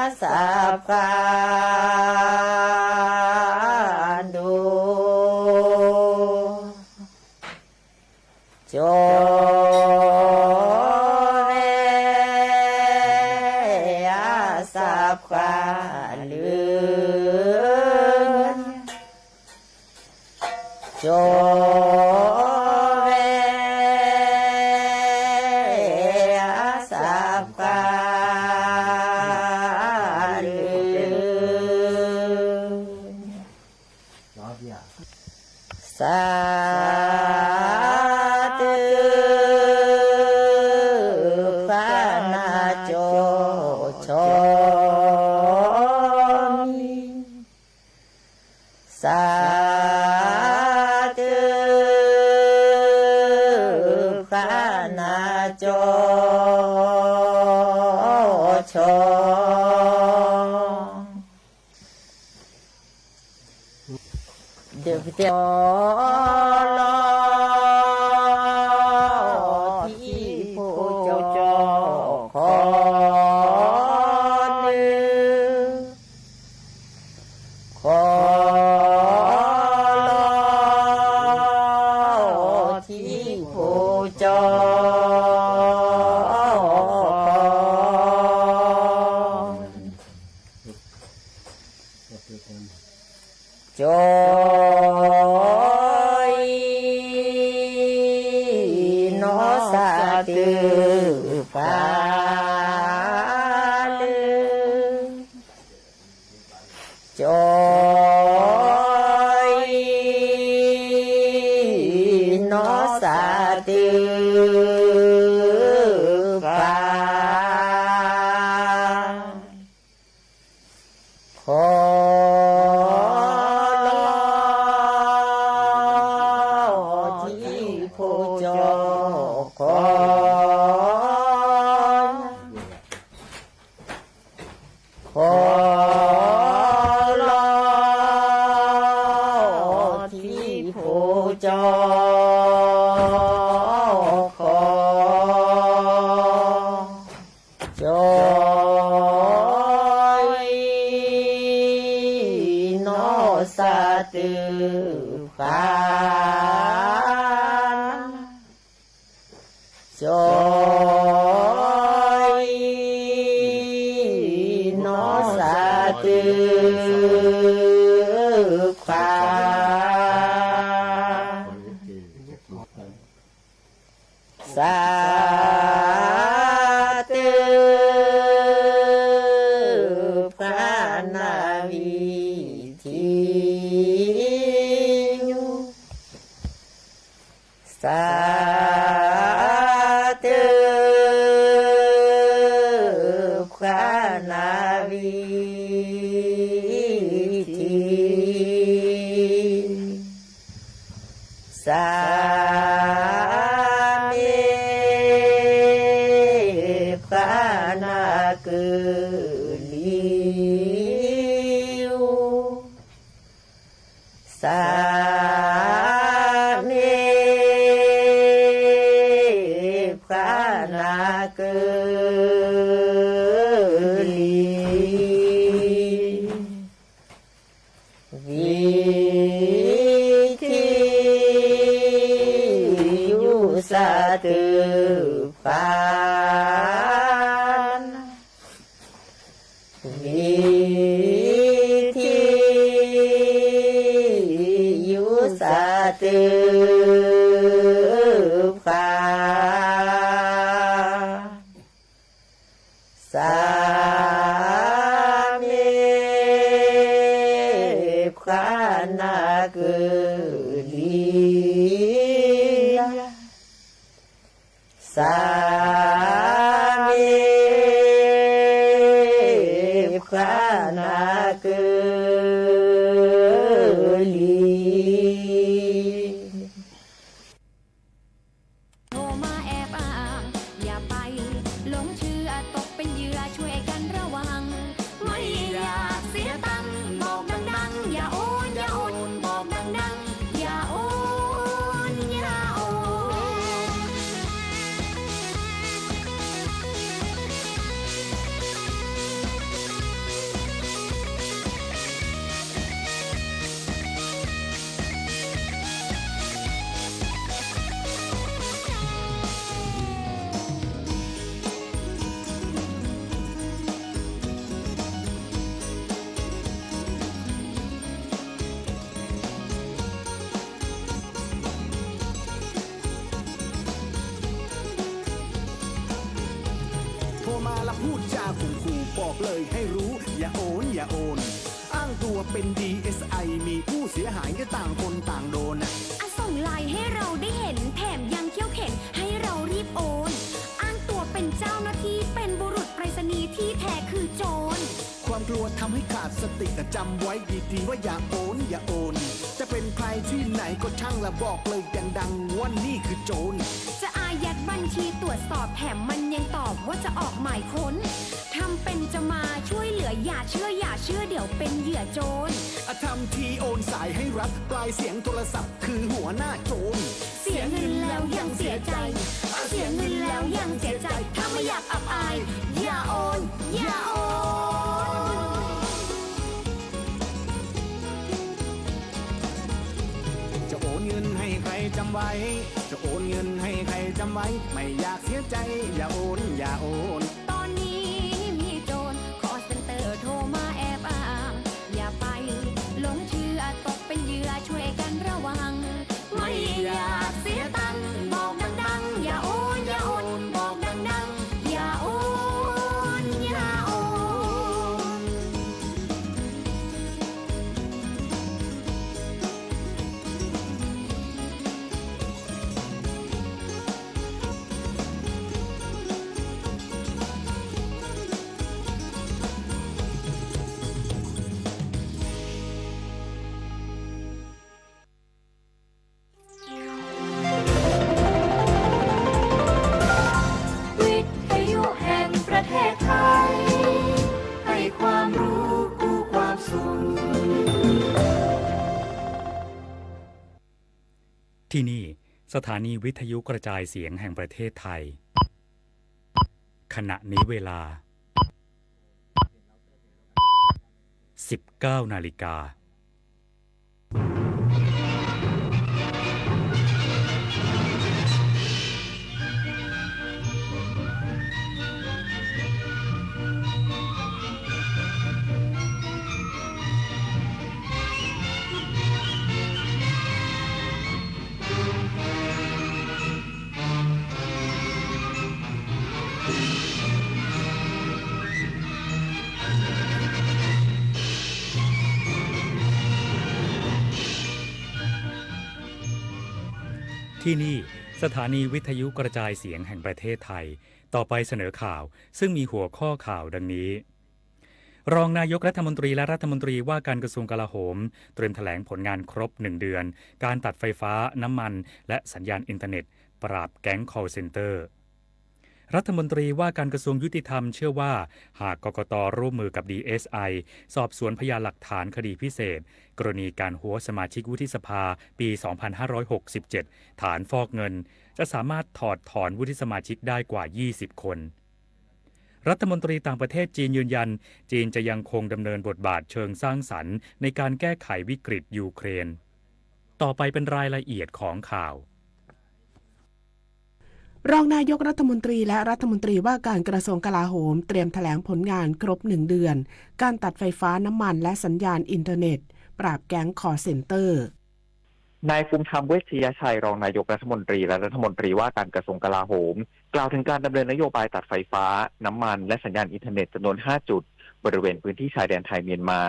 အသးပှၢ်ဒိၣ်, ကၠီ ဝဲ အသးပှၢ်လၢ ကၠီ ဝဲ အသးပှၢ်လၢ သးတု ပှၢ်နးကၠီ ကၠီ မံၤ, သး တု ပှၢ်နးကၠီ ကၠီ ဒီးပတဲ လီၤ ထံဖိကၠီ ခီ နု ခီ လီၤ ထံဖိကၠီ ခီ ကၠီ အံၤ နီၢ်သးတု ပှၢ်လၢ ကၠီ အံၤ နီၢ်သးတု ပှၢ် ခီ လီၤ ထံဖိကၠီ ခီ ခီ လီၤ ထံဖိကၠီ ခီ ကၠီ အံၤ နီၢ်သးတု ပှၢ် ကၠီ အံၤ နီၢ်သးတု ပှၢ် သးတု ပှၢ်နးဝံၤထံ ယူ သး တု ပှၢ်နးဝံၤထံ သး မ့ၢ် ပှၢ်နးကလံၤ အိၣ် သး မ့ၢ် ပှၢ်နးကလံၤ ဝံၤ ထံ ယူၢ်သးတု ပှၢ် ဝံၤထံ ယူၢ်သးတု ပှၢ် သး မ့ၢ် ပှၢ်နးကလံၤ သး မ့ၢ် ပှၢ်နးကလံၤ โทรมาแอบอ้าง อย่าไปหลงเชื่อ ตกเป็นเหยื่อ ช่วยกันระวัง ไม่อยากเสียตังค์ บอกดังๆ อย่าโอน อย่าโอน บอกดังๆ อย่าโอน อย่าโอน มาแล้วพูดจาข่มขู่บอกเลยให้รู้อย่าโอนอย่าโอนอ้างตัวเป็น ดีเอสไอ มีผู้เสียหายก็ต่างคนต่างโดนอะ อ่ะ ส่งไลน์ให้เราได้เห็น แถมยังเคี่ยวเข็ญให้เรารีบโอน อ้างตัวเป็นเจ้าหน้าที่ เป็นบุรุษไปรษณีย์ ที่แท้คือโจร ความกลัวทำให้ขาดสติ แต่จำไว้ดีๆ ว่าอย่าโอนอย่าโอน จะเป็นใครที่ไหนก็ช่างละบอกเลยดังๆ ว่านี่คือโจร จะอายัดบัญชีตรวจสอบ แถมมันยังตอบว่าจะออกหมายค้น ทำเป็นจะมาช่วยเหลือ อย่าเชื่ออย่าเชื่อ เดี๋ยวเป็นเหยื่อโจร อ่ะ ทำทีโอนสายให้รัฐ ปลายเสียงโทรศัพท์คือหัวหน้าโจร เสียเงินแล้วยังเสียใจ เสียเงินแล้วยังเสียใจ ถ้าไม่อยากอับอาย อย่าโอน อย่าโอน จะโอนเงินให้ใครจำไว้ จะโอนเงินให้ใครจำไว้ ไม่อยากเสียใจ อย่าโอน อย่าโอน ตอนนี้มีโจร คอลเซ็นเตอร์โทรมาแอบอ้าง อย่าไปหลงเชื่อ ตกเป็นเหยื่อ ช่วยกันระวัง ไม่อยากเสียตังค์ บอกดังๆ อย่าโอน อย่าโอน บอกดังๆ อย่าโอน อย่าโอน วิทยุแห่งประเทศไทย ให้ความรู้คู่ความสุข ที่นี่ สถานีวิทยุกระจายเสียงแห่งประเทศไทย ขณะนี้เวลา สิบเก้านาฬิกา ที่นี่ สถานีวิทยุกระจายเสียงแห่งประเทศไทย ต่อไปเสนอข่าว ซึ่งมีหัวข้อข่าวดังนี้ รองนายกรัฐมนตรีและรัฐมนตรีว่าการกระทรวงกลาโหม เตรียมแถลงผลงานครบหนึ่งเดือน การตัดไฟฟ้า น้ำมัน และสัญญาณอินเทอร์เน็ต ปราบแก๊ง call center รัฐมนตรีว่าการกระทรวงยุติธรรมเชื่อว่า หาก กกต ร่วมมือกับ ดีเอสไอ สอบสวนพยานหลักฐานคดีพิเศษ กรณีการหัวสมาชิกวุฒิสภาปี สองพันห้าร้อยหกสิบเจ็ด ฐานฟอกเงิน จะสามารถถอดถอนวุฒิสมาชิกได้กว่า ยี่สิบ คน รัฐมนตรีต่างประเทศจีนยืนยัน จีนจะยังคงดำเนินบทบาทเชิงสร้างสรรค์ในการแก้ไขวิกฤตยูเครน ต่อไปเป็นรายละเอียดของข่าว รองนายกรัฐมนตรีและรัฐมนตรีว่าการกระทรวงกลาโหม เตรียมแถลงผลงานครบหนึ่งเดือน การตัดไฟฟ้า น้ำมัน และสัญญาณอินเทอร์เน็ต ปราบแก๊ง call center นายภูมิธรรม เวชยชัย รองนายกรัฐมนตรีและรัฐมนตรีว่าการกระทรวงกลาโหม กล่าวถึงการดำเนินนโยบายตัดไฟฟ้า น้ำมัน และสัญญาณอินเทอร์เน็ตจำนวน ห้า จุด บริเวณพื้นที่ชายแดนไทยเมียนมา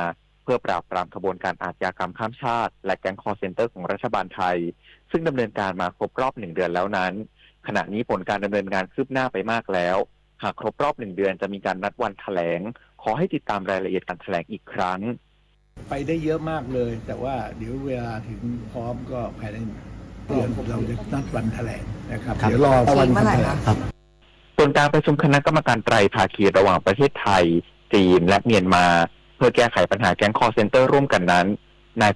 เพื่อปราบปรามขบวนการอาชญากรรมข้ามชาติ และแก๊ง call center ของรัฐบาลไทย ซึ่งดำเนินการมาครบรอบหนึ่งเดือนแล้วนั้น ขณะนี้ผลการดำเนินงานคืบหน้าไปมากแล้ว หากครบรอบหนึ่งเดือนจะมีการนัดวันแถลง ขอให้ติดตามรายละเอียดการแถลงอีกครั้ง ไปได้เยอะมากเลย แต่ว่าเดี๋ยวเวลาถึงพร้อมก็ภายในเดือน เราจะนัดวันแถลงนะครับ เดี๋ยวรอวันแถลง ส่วนการประชุมคณะกรรมการไตรภาคีระหว่างประเทศไทย จีน และเมียนมา เพื่อแก้ไขปัญหาแก๊ง call center ร่วมกันนั้น นาย